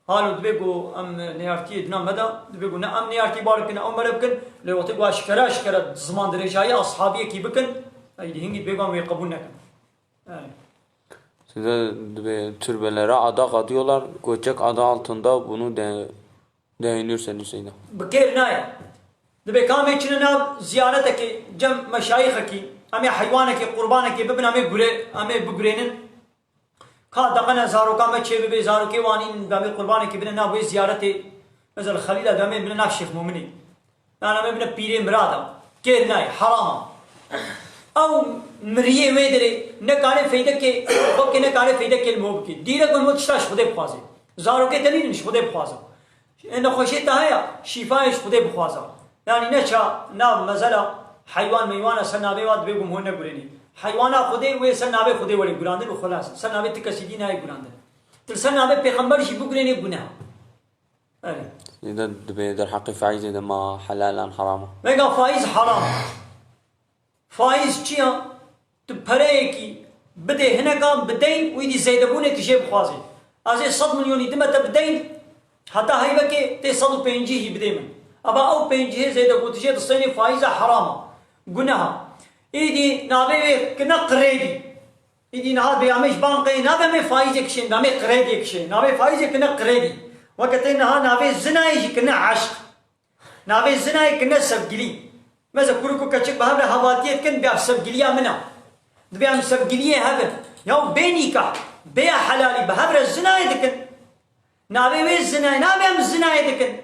Halo dibê ku em neyartiyê dina me de, dibê ku ne em neyartî bar bikin, ne ew me re bikin, lê wextê ku eşkere eşkere ziman dirêjayî ashabiyekî bikin, ey dî hingî dibê ku em wê qebûl nekin. Ey. Size dibê türbelere ada katıyorlar, göçek adı altında bunu de, deniyor senin şeyde. Bi kêr nayê. Dibê ka em ê çine nav ziyaretekê cem meşayîxekî, em ê heywanekê, qurbanekê bibin, em ê gure, em ê bigurênin. Ka deqene zaroka me çê bibe, zarokê wan în demê qurbanekê bine nav wê ziyaretê. Mesela Xelîla demê bine nav Şêx Muminê. Yan em ê bine pîrê mirada. Kêr nayê, heram a. Ew miriyê wê derê, nekarê feydekê, xwe bike, nekarê feydekê li mo bike. Dîrek min wê tişta ji Xwedê bixwaze. Zarokê te nînin ji Xwedê bixwaze. Ê nexweşiyê te heye, şîfayê ji Xwedê bixwaze. Yanî neça nav mezela heywan meywana ser navê wa dibê ku hûn negurênî. Heywana Xwedê wê ser navê Xwedê were gurandin û xwelas. Ser navê ti kesî dî nayê gurandin. Tu li ser navê pêxember jî bigurênê guneh. Erê. Dê dibê derheqê faîzê de ma helal an heram a? Vega faîz heram. Faîz çi ya? Tu pereyekî bidê hineka bi deyn û îdî zêdebûnê tu jê bixwazê. Ez ê sed milyonî dime te bi deyn, heta heyvekê tê sed û pêncî jî bidê min. Eva ew pêncî hê zêde ku tu jê distênê faîz e, heram e, guneh e. Îdî navê wê kine qirêdî. Îdî niha bê em ê ji bankayê nabe em ê faîzê kişên, em ê qirêdê kişên. Navê faîzê kine qirêdî. Weke tê niha navê zinayê jî kine eşq. Navê zinayê kine sevgilî. Mesela kurik û keçik bi hev re hevatiyê dikin, dibê ev sevgiliya min e. Dibê em sevgiliyê hev in. Ya bê nîkah, bê helalî bi hev re zinayê dikin. Navê wê zinayê, navê em zinayê dikin.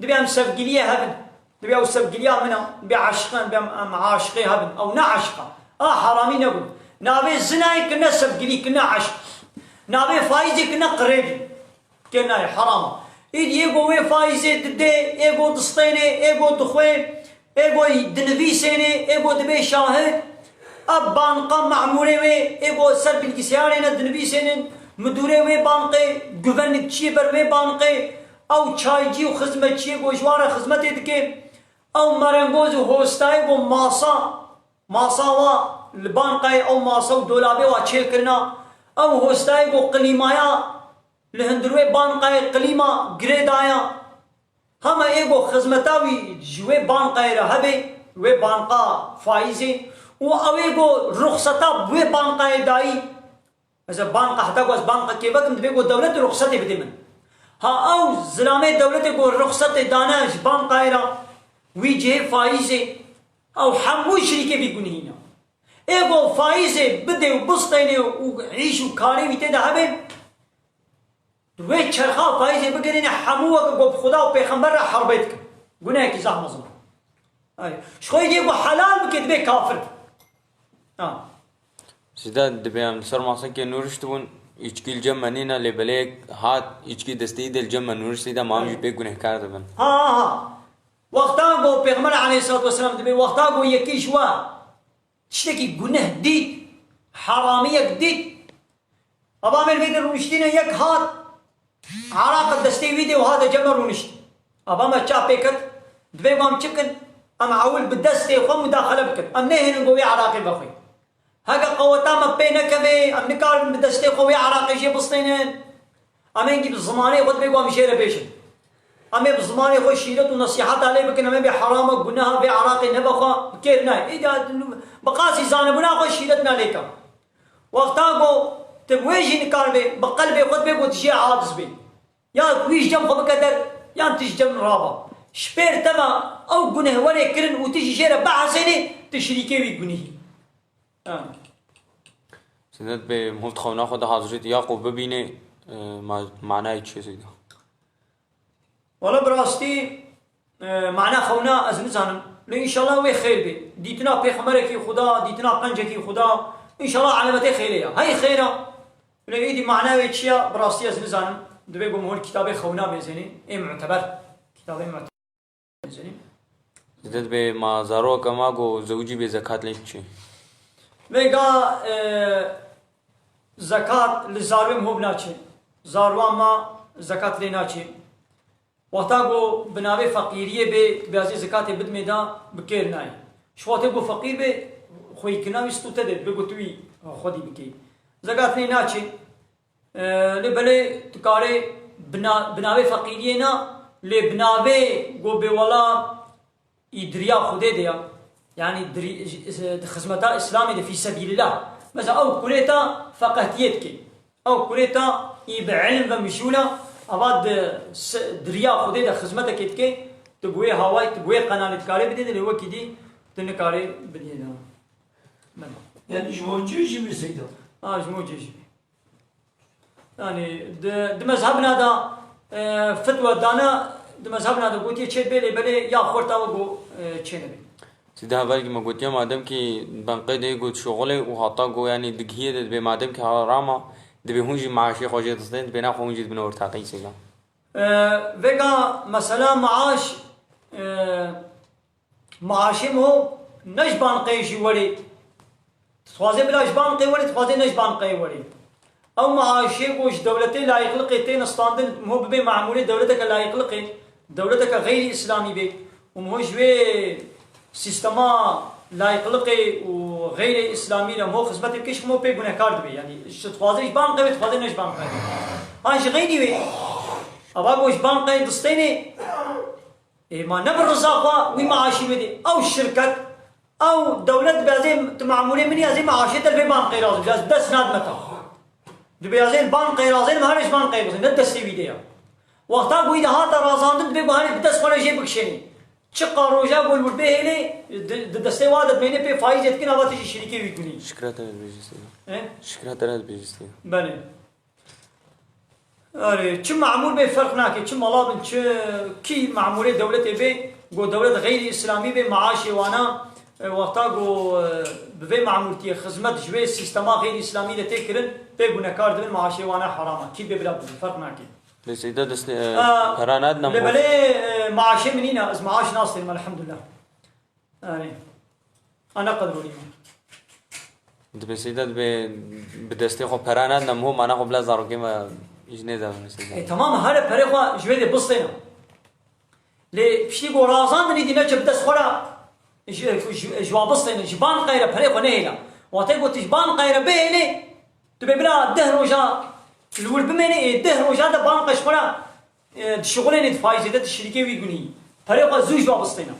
Dibê em sevgiliyê hev in. Dibê ew sevgiliya min e. Dibê eşq in, dibê em, em aşiqê hev in. Ew ne eşq e. A heramî nebû. Navê zinayê kine sevgilî, kine eşq. Navê faîzê kine qirêdî. Kê nayê, heram e. Îdî ê go wê faîzê didê, ê go distênê, ê go dixwê, ê go dinivîsênê, ê go dibê şahid. Ev banqa memûrê wê, ê go ser bilgisayarê ne dinivîsênin, midûrê wê banqê, guvenlikçiyê ber wê banqê, ew çaycî û xizmetçiyê go ji wan re xizmetê dike, ew merengoz û hostayê go masa, masa wa li banqayê ew masa û dolabê wa çêkirina, ew hostayê go qilîmaya, li hundir wê banqayê qilîma girê daya. Hema ê go xizmeta wî ji wê banqayê re hebe, wê banqa faîzê, û ew ê go ruxseta bi wê banqayê dayî. Mesela banqa, heta ku ez banqekê vekim, dibê go dewlet ruxsetê bide min. Ha ew zilamê dewletê go ruxsetê dane ji banqayê re, wî cihê faîzê, ew hemû şirîkê vî gunihî ne. Ê go faîzê bidê û bistênê û îş û karê wî tê de hebe, wê çerxa faîzê bigirîne hemû weke ku bi Xuda û Pêxember re herbê dikin. Gunehekî zehf mezin. Ay. Ji xwe yê ku helal bike dibe kafir. Ha. Sîda dibe em li ser masekê nûriştibûn, îçkî li cem me nîne, lê belê hat îçkî desteyî de li cem me nûriştî de, ma em jî pê gunehkar dibin. Ha, ha, ha. Wexta ku Pêxember aleyhissalatu vesselam dibe, wexta ku yekî ji we tiştekî guneh dît, heramiyek dît, ava me li vê de rûniştîne yek hat, eraq destê wî de û hate cem me rûnişt. Ava me çap pê ket, divê ku em çi bikin? Em ewil bi destê xwe mudaxele bikin. Em nehêlin ku wê eraqê vexwê. Heke qeweta me pê nekeve, em nikarin bi destê xwe wê eraqê jê bistênin. Em ê hingî bi zimanê xwe dibê ku em jê re bêjin. Em ê bi zimanê xwe şîret û nesîheta lê bikin, em ê bê herama, guneha, vê eraqê nevexwe, bi kêr nayê. Îdî bi qasî zanebûna xwe şîret nalê ke. Wexta ku tu bi wê jî nikaribe, bi qelbê xwe dibê ku tu jê aciz bê. Ya wî ji cem xwe bike der, yan tu ji cem raba. Ji pêr te ve ew guneh were kirin û tu jî jê re bihesênê, tu şirîkê wî gunehî. Ha. Sîda dibê mihov di xewna xwe de hazirî ya ku bibînê, e, ma-, manayê çi ye sîda? Wala bi rastî, e, mana xewna ez nizanim. Lê înşallah wê xêr bê. Dîtina pêxemberekî Xuda, dîtina pencekî Xuda, înşallah elemetê xêrê ya. Hey xêr a. Lê êdî mana wê çi ya, bi rastî ez nizanim. Divê ku mihov kitabê xewna bêzênê, ê muteber. Kitabê muteber. Dide dibê ma zarok ema ku zewicî bê zekat lê çi? Vêga, e, zekat li zarwê mihov naçe. Zarwa ma zekat lê naçe. Wexta ku bi navê feqîriyê bê, bêazî zekatê bidmê da bi kêr nayê. Ji wextê ku feqîr bê, xweyîkirina wî stûte de, dibê ku tu wî xwedî bikey. Zekat lê naçe. E, lê belê tu karê bi na-, bi navê feqîriyê na, lê bi navê go bêwela î diriya Xwedê de ya. Yanî dirî-, di xizmeta Îslamê de fî sebîlillah. Mesela ew kurê ta feqehtiyê dike. Ew kurê ta î bi ilim ve mijûl e, ava di se-, diriya Xwedê de xizmetekê dike, tu bi wê hawayê, tu bi wê qenalê dikarê bidê de, lê wekî dî tu nikarê bidê de. Belê. Yani ji bo cihê jî bê Seyda. Ha, ji bo cihê jî bê. Yani di, di mezhebna da, e, fetwa dana, di mezhebna da gotiye çê bê, lê belê ya xorta we go, e, çê nebê. Seyda, hevalkî me gotiye, madem kî Banqê de got şoxulê û hata go, yani digihiyê de dibê, madem kî harama, dibê hûn jî maaşê xwe jê distên, dibê naxwe hûn jî dibine ortaqî Seyda. E, vêga mesela maaş, e, maaşê mo ne ji Banqê jî werê. Dixwazê bila ji Banqê werê, dixwazê ne ji Banqê werê. Ew maaşê ku ji dewletê layîqliqê têne standin, mo bibê memûrê dewleteke layîqliqê, dewleteke xeyrî îslamî bê û mo ji wê sîstema layîqliqê û xeyrê îslamî re mo xizmetê bike, ji mo pê gunekar dibe. Yanî ji dixwazê ji Banqê wê, dixwazê ne ji Banqê wê. Ha ji xeynî wê. Ava ku ji Banqê distênê, ê, ma ne bi riza xwe wî maaşî wê dê. Ew şirket, ew dewlet dibê ez ê tu memûrê min î, ez ê maaşê te li vê Banqê razim, ez dest nadime te. Dibê ez ê li Banqê razim, her ji Banqê razim, ne destê wî de ya. Wexta ku wî de hate razandin, dibê ku herê bi dest xwe re jê bikişênê. Çiqa roja ku li wir bihêlê, di, di destê wa de dimêne pê faîzê dikin, ava tu jî şirîkê wî gunî. Şikra te re dibêjî Seyda. He? Şikra te re dibêjî Seyda. Belê. Erê, çi memûr bê ferq nake, çi mala bin, çi kî memûrê dewletê bê, go dewlet xeyrî îslamî bê, maaşê wana, e, wexta go, e, bi vê memûrtiyê xizmet ji wê sîstema xeyrî îslamî de tê kirin, pê gunekar dibin, maaşê wana heram e. Kî bê bila bibin, ferq nake. Lê Seyda destê, e, A, pera nadine lê xwe. Belê, e, maaşê min nîne, ez maaş nastênim, elhamdulillah. Erê. Ana qedrûnî. Dibê Seyda dibê bi destê xwe pera nadine, ho mana xwe bila zarokê me ji nê de Seyda. E, tamam, here perê xwe ji wê dê bistêne. Lê piştî ku razandinî dî neçe bi dest xwe re ji, ji, ji wa bistêne, ji Banqê re perê xwe nehêle. Wextê ku tu ji Banqê re bihêlê, tu bê bila deh roja li wir bimêne, ê deh roja de Banqê ji xwe re, e, dişixulêne, di faîzê de, di şirîkê wî gunî. Perê xwe zû ji wa bistêne.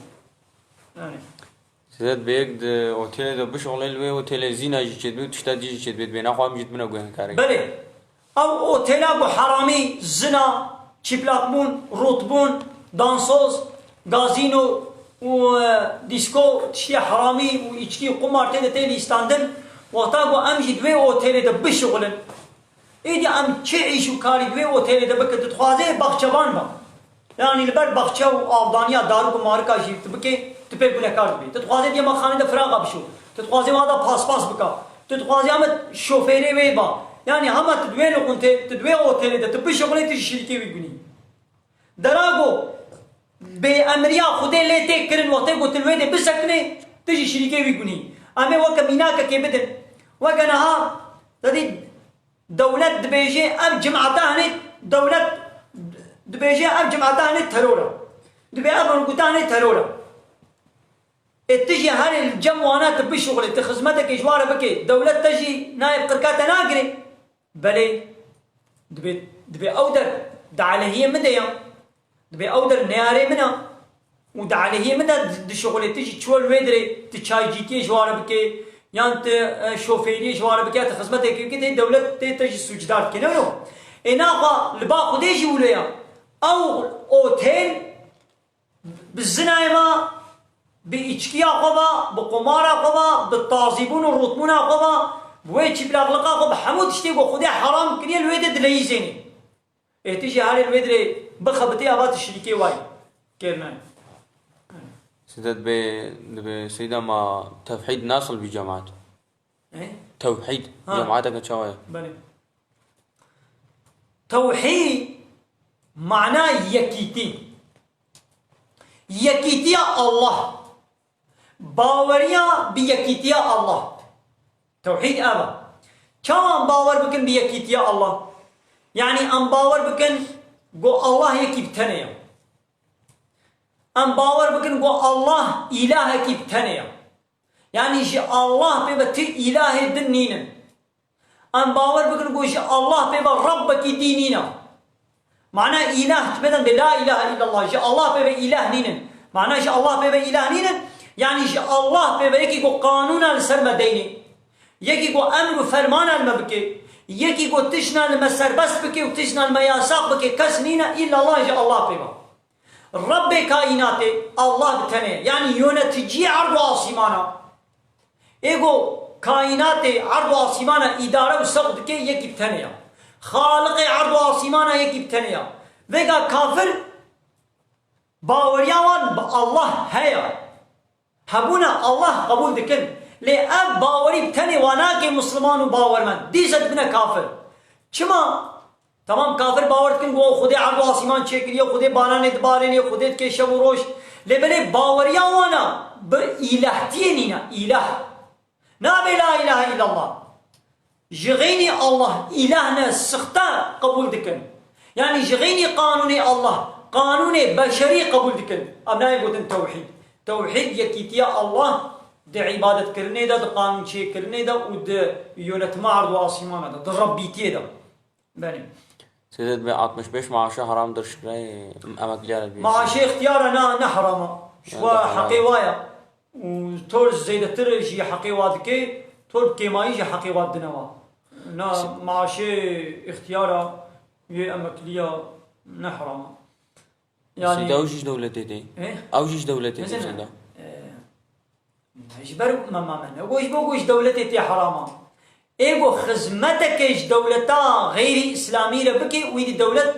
Yani. Seyda, dibê yek di otêlê de bişixulê, li wê otêlê zîna jî çêdibê û tişta dî jî çêdibê, dibê naxwe em jî dibine guhênkarê. Belê. Ew otêla ku heramî, zina, çîplakbûn, rûtbûn, dansoz, gazîno û, e, dîsko, tiştê heramî û îçkî û qumar tê de tê lîstandin, wexta ku em jî di wê otêlê de bişixulin, êdî em çi îş û karî di wê otêlê de bikin? Tu dixwazê baxçevan be. Yanî li ber baxçe û avdaniya darik û marika jî tu bikê, tu pê gunekar dibî. Tu dixwazê di yemexanê de firaxa bişo. Tu dixwazê wa da paspas bika. Tu dixwazê heme şofêrê wê ba. Yanî hema tu di wê liqûntê, tu di wê otêlê de, tu bişuxulê, tu jî şirîkê wî gunî. Dera ku bêemriya Xwedê lê tê kirin, wextê ku tu li wê dê bisekinê, tu jî şirîkê wî gunî. Em ê weke mînakekê bidin. Weke niha, te dî, dewlet dibêje ev cimata hinê, dewlet dibêje ev cimata hinê teror e. Dibê ev rûnguta hinê teror e. Ê tu jî herê li cem wana tu bişuxulê, tu xizmetekê ji wa re bikê, dewlet te jî nayê bi qirka te nagirê. Belê, dibê, dibê ew der di aleyhiyê min de ya. Dibê ew der neyarê min a. Û di aleyhiyê min de di, dişuxulê, tu jî çiwe li wê dirê, tu çaycîtiyê ji wa re bikê, yan tu, e, şofêriyê ji wa re bikê, tu xizmetekê bikê, tê dewlet tê te jî sûcdar dike. Ne wilo? Ê naxwe li ba Xwedê jî wilo ya. Ew otêl bi zinayê ve, bi îçkiya xwe ve, bi qumara xwe ve, bi tazîbûn û rûtbûna xwe ve, bi wê çîplaqliqa xwe, bi hemû tiştê ku Xwedê heram kiriye li wê de dileyîzênê. Ê tu jî herê li wê dirê bixebitê, ava tu şirîkê wayî. Kêr nayê. Seyda, dibê, dibê Seyda, ma tewhîd nasıl bir cemaat? E? Tewhîd, ha, cemaateke çawa ye? Belê. Tewhîd mana yekîtî. Yekîtiya Allah. Baweriya bi yekîtiya Allah. Tewhîd ev e. Çawa em bawer bikin bi yekîtiya Allah? Yanî em bawer bikin ku Allah yekî bi tenê ye. Em bawer bikin ku Allah îlahekî bi tenê ye. Yanî ji Allah pê ve ti îlahê din nînin. Em bawer bikin ku ji Allah pê ve Rebbekî dî nîne. Mana îlah, tu bêdeng bê la îlahe îllallah, ji Allah pê ve îlah nînin. Mana ji Allah pê ve îlah nînin, yanî ji Allah pê ve yekî ku qanûna li ser me deynê. Yekî ku emr û fermana li me bike. Yekî ku tiştna li me serbest bike û tiştna li me yasax bike, kes nîne, îllallah ji Allah pê ve. Rebbê kaînatê, Allah bi tenê, yanî yöneticiyê erd û asîmana. Ê ku kaînatê, erd û asîmana îdare û sewq dike, yekî bi tenê ya. Xaliqê erd û asîmana yekî bi tenê ya. Vêga kafir baweriya wan bi Allah heye. Hebûna Allah qebûl dikin. Lê ev bawerî bi tenê wan nake Musliman û bawermend. Dîse dibine kafir. Çima? Tamam, kafir bawer dikin ku Xwedê erd û asîman çêkiriye, Xwedê baranê dibarênê, Xwedê dike şev û roj. Lê belê baweriya wana bi îlahtiyê nîne, îlah. Nabê la îlahe îllallah. Ji xeynî Allah îlah ne sixte qebûl dikin. Yanî ji xeynî qanûnê Allah, qanûnê beşerî qebûl dikin. Ev nayê gotin tewhîd. Tewhîd yekîtiya Allah di îbadetkirinê de, di qanûnçêkirinê de û di yönetima erd û asîmana de, di Rebbîtiyê de. Belê. Seyda, divê altmış beş maaşa haram dir şikirayê emekliya re bî. Maaşê ixtiyara na, ne herama. Ji Ya xwe da heqê herama. Wa ya. Û tor zêdetir jî heqê wa dike, tor kêmayî jî heqê wa dine wa. Na maaşê ixtiyara yê emekliya ne herama. Yanî Seyda, ew jî ji dewletê tê. He? Ew jî ji dewletê tê, Mesela, Seyda. e, ji ber me, me, me ne got ji bo ku ji dewletê tê herama. Ê ku xizmeteke ji dewleta xeyrî îslamî re bike, wî di dewlet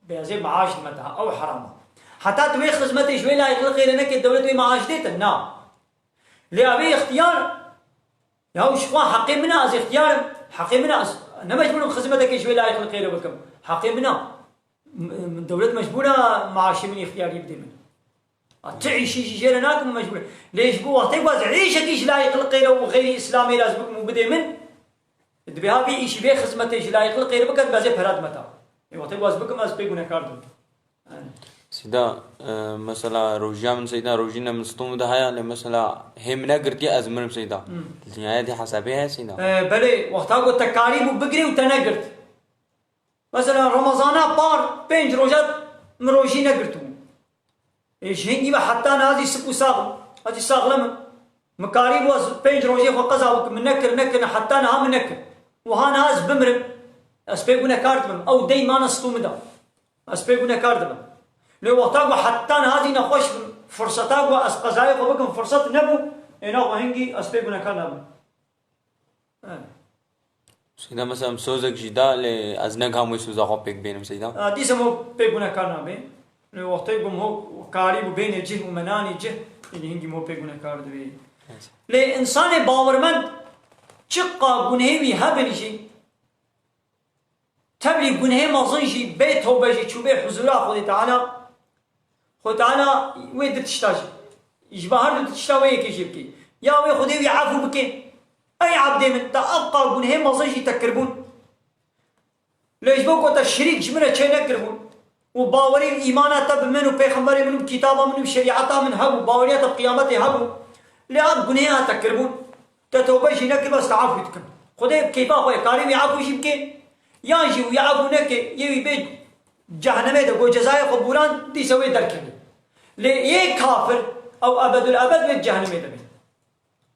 bêzê maaş dime daha. Ew herama. Heta tu wê xizmetê ji wê layîqlixê re neke, dewlet wê maaş dê te? Na. Lê ev ê ixtiyar, ya ji xwe heqê min e, ez ixtiyar im. Heqê min e, ez ne mecbûr im xizmeteke ji wê layîqlixê re bikim. Heqê min e. M-, m-, dewlet mecbûr e maaşê min îxtiyarî bidê min. A, ti îşî jî jê re nakim, mecbûr e. Lê ji bo wextê ku ez îşekî ji layîqlixê re û xeyrî îslamê re ez bikim û bidê min, dibê ha vê îşî, vê xizmetê ji layîqlixê re biket, bêzê pera dime ta. Ê, wextê ku ez bikim, ez pê gunekar dibim. Seyda, e, mesela rojiya min, Seyda, rojîne min stûm de heye, lê mesela hê min negirtiye, ez mirim, Seyda. Hmm. Dinyaya dê hesabê heye, Seyda. E, belê, wexta ku te karîbû bigirê û te negirt. Mesela Remezana par pênc roja min rojî negirtibû. Ê, ji hingî ve heta niha zî sik û sax im. Ez jî saxlem im. Min karîbû ez pênc rojê xwe qeza bikim. Min nekir, nekir, heta niha min nekir. Wiha niha ez bimirim, ez pê gunekar dibim. Ew dey mane stû min de. Ez pê gunekar dibim. Lê wexta ku heta niha zî nexweş bim, firseta ku ez qezayê xwe bikim, firset nebû, ê, naxwe hingî ez pê gunekar nabim. Seyda, mesela, em sozek jî da, lê ez negiham wê soza xwe pêk bênim, Seyda. Ha, dîsa mo pê gunekar nabê. Lê wextê ku mo karî bû bênê cih û menanî cih, êdî hingî mo pê gunekar dibê. Evet. Lê insanê bawermend çiqa gunehê wî hebin jî, tevlî gunehê mezin jî bê tewbe jî çûbê huzûra Xwedê Teala, Xwedê Teala wê di tişta jî, ji bo her du tişta wê yekê jê bikê. Ya wê Xwedê wî efû bikê. Ey ebdê min, te evqa gunehê mezin jî te kirbûn. Lê ji bo ku te şirîk ji min re çê nekiribûn û bawerî û îmana te bi min û pêxemberê min û bi kitaba min û bi şerîeta min hebû, baweriya te bi qiyametê hebû, lê ev gunehê te kirbûn. Te tewbe jî nekiribû, ez te efû dikim. Xwedê bi keyfa xwe ye, karê wî efû jî bike, yan jî wî efû neke, yê wî bê cehennemê de, ku cezayê xwe bûran, dîsa wê derkeve. Lê yê kafir, ew ebedul ebed wê cehennemê de be.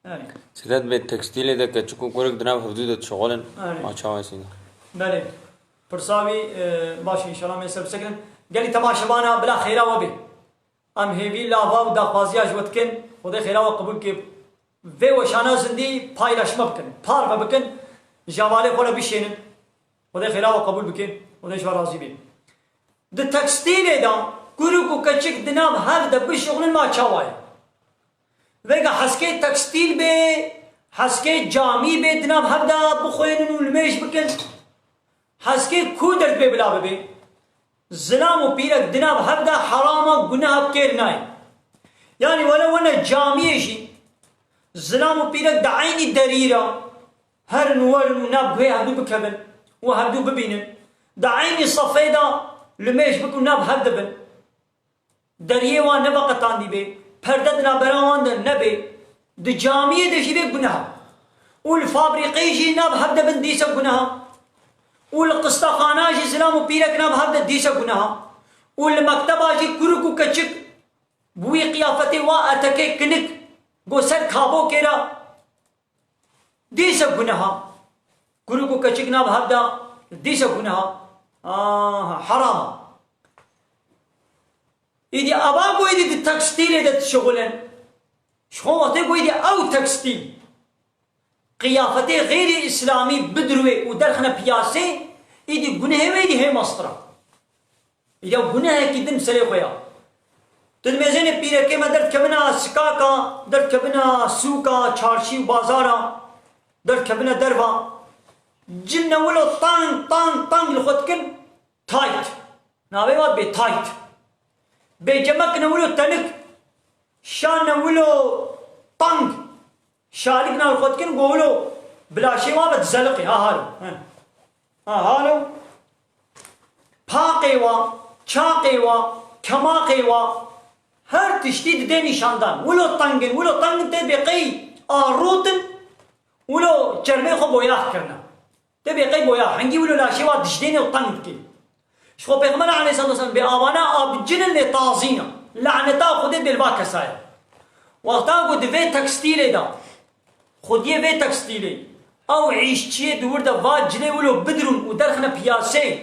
Erê. Seyda, divê tekstîlê de keçik û kurik di nav hevdû de dişixulin. Erê. Ma çawa, Seyda? Belê. Pirsa wî, e, baş e, înşallah em ê ser bisekinin. Gelî temaşevana bila xêra we bê. Em hêvî lava û daxwaziya ji we dikin. Xwedê xêra we qebûl bike. Vê weşana zindî paylaşma bikin, parve bikin, ji hevalê xwe re bişênin. Xwedê xêra we qebûl bike, Xwedê ji we razî be. Di tekstîlê de kurik û keçik di nav hev de bişuxulin ma çawa ye? Vêga heskê tekstîl bê, heskê camî bê, di nav hev de bixwênin û limêj bikin. Heskê ku derdibê bila bibe. Zilam û pîrek di nav hev de herama, guneha bi kêr nayê. Yanî wele wene camiyê jî, zilam û pîrek di eynî derî re herin û werin û nav guhê hevdû bikevin û hevdû bibînin. Di eynî sefê de limêj bikin û nav hev de bin. Deriyê wan neveqetandî bê, perde di navbera wan de nebê, di camiyê de jî bê guneha. Û li fabrîqeyê jî nav hev de bin dîsa guneha. û li qistexana jî zilam û pîrek nav hev de dîse guneha. Û li mekteba jî kurik û keçik bi wî qiyafetê wa etekê kinik go ser kabokê re dîse guneha. Kurik û keçik nav hev de dîse guneha. Aha, heram e. Îdî ava ku êdî di tekstîlê de dişixulin. Ji xwe wextê ku êdî ew tekstîl qiyafetê xeyrî îslamî bidirwê û derxine piyasê, îdî gunehê wê êdî hê mestir e. Îdî ew gunehekî din serê xwe ya. Tu dimêzênê pîrekê me derdikevina sikaka, derdikevina sûka, çarşî û bazara, derdikevine derva. Cil ne wilo tang, tang, tang li xwe dikin, tayt. Navê wan bê tayt. Bê cemek ne wilo tenik. Şan ne wilo tang. Şalik nav xwe dikin, go wilo bi laşê wan ve dizeliqê. Ha halo. He. Ha halo. Paqê wa, çaqê wa, kemaqê wa, her tiştî didê nîşandan. Wilo tengin, wilo tengin tê bê qey a rûtin, wilo çermê xwe boyax kirine. Tê bê qey boyax, hingî wilo laşê wa dijdênê û teng dikê. Ji xwe Pêxember aleyhissalatu vesselam bê avana a bi cinin lê tazîna. Laneta Xwedê bê li va kesaya. Wexta ku di vê tekstîlê de, xwediyê vê tekstîlê, ew îşçiyê di wir de va cilê wilo bidirûn û derxine piyasê,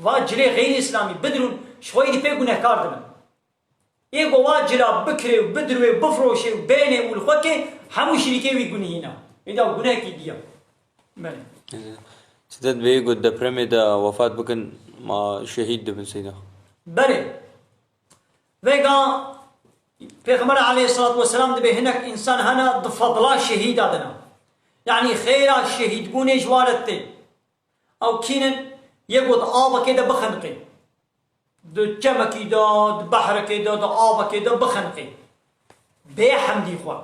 va cilê xeyrî îslamî bidirûn, ji xwe êdî pê gunehkar dibin. Ê ku wa cila bikirê û bidirwê û bifroşê û bênê û li xwe kê, hemû şirîkê wî gunihî ne. Êda gunehekî dî ye. Belê. Sidet beyê got depremê de wefat bikin, ma şehîd dibin seyda. Belê. Vêga Pêxember aleyhissalatu vesselam dibê hinek însan hene di fedla şehîda de ne. Yanî xêra şehîdbûnê ji wa re tê. Ew kînin yê ku di avekê de bixeniqê. Di çemekî de, di behrekê de, di avekê de bixeniqê. Bê hemdî xwe.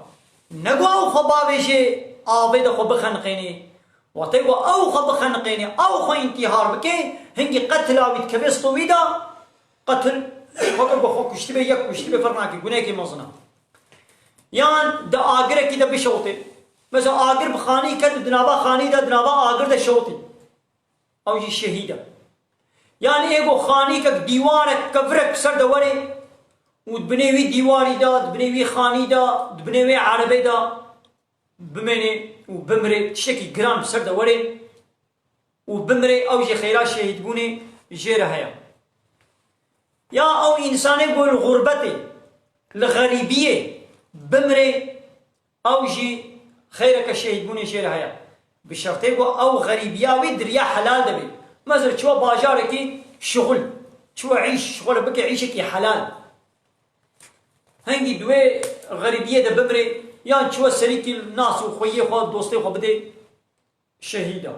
Ne ku ew xwe bavêjê avê de xwe bixeniqênê. Wextê ku ew xwe bixeniqênê, ew xwe întîhar bike, hingî qetila wî dikeve stû wî de, qetil xwe kir ku xwe kuştibê, yek kuştibê, ferq nake, gunehekî mezin e. Yan di agirekî de bişewitê. Mesela agir bi xanî ket û di nava xanî de, di nava agir de şewitî. Ew jî şehîd e. Yanî ê ku xanîkek, dîwarek, kevirek ser de were û di binê wî dîwarî de, di binê wî xanî de, di binê wê erebê de bimêne û bimire, tiştekî giran bi ser de were û bimire, ew jî xêra şehîdbûnê jê re heye. Ya ew însanê ku li xurbetê, li xerîbiyê bimire, ew jî xeyreke şehîdbûnê jê re heye. Bi şertê ku ew xerîbiya wî di riya helal de be. Mesela çiwa bajarekî şixul, çiwa îş, şixul bike, îşekî helal. Hingî di wê xerîbiyê de bimire, yan çiwa serîkî nas û xweyê xwe, dostê xwe bide, şehîd e.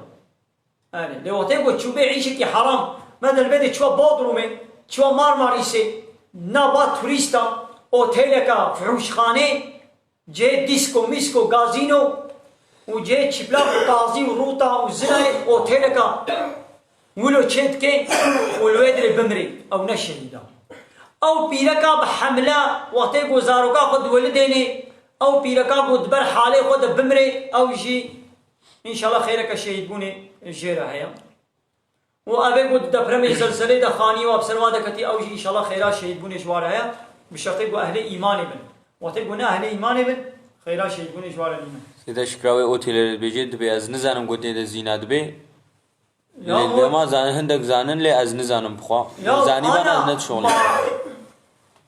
Erê, lê wextê ku çûbê îşekî heram, me delbê de çiwa Bodrumê, çiwa Marmarîsê, nava turîsta, otêleka, firûşxanê, cihê dîsko, mîsko, gazîno û cihê çîplak û tazî û rûta û zinayê, otêleka wilo çê dike û li wê dirê bimrê, ew ne şehîd e. Ew pîreka bi hemle, wextê ku zaroka xwe diwelidênê, ew pîreka ku di ber halê xwe de bimrê, ew jî înşallah xêreke şehîdbûnê jê re heye. Û ev ê ku di depremê zelzelê de xanî wa bi ser wa de ketî, ew jî înşallah xêra şehîdbûnê ji wa re heye, bi şertê ku ehlê îmanê bin. Wextê ku ne ehlê îmanê bin, xêra şehîdbûnê ji wa re nîne. Sêde şikra wê otêlê re dibêje, dibê ez nizanim ku tê de zîna dibê. Ya Lê o dema zanin, hindek zanin, lê ez nizanim bixwe. Ya Zanî bana ana, ez ne dişoxlim. Ma,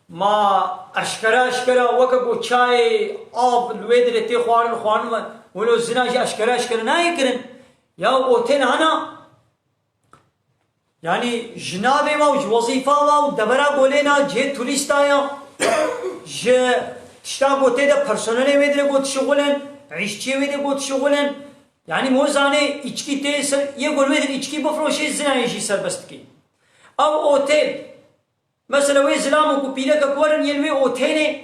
ma eşkere eşkere weke ku çayê av li wê dirê tê xwarin, xwarin ve wilo zina jî eşkere eşkere nayê kirin. Ya otêl hana, yanî ji navê wa û ji wezîfa wa û devera golê na cihê turîsta ya, ji tişta ku tê de personelê wê dirê ku dişixulin, îşçiyê wê dirê ku dişixulin, yanî mo zanê îçkî tê ser, yê ku li wê dirê îçkî bifroşê, zinayê jî serbest dikê. Ew otêl, mesela wê zilam û ku pîrekek werin yên wê otêlê,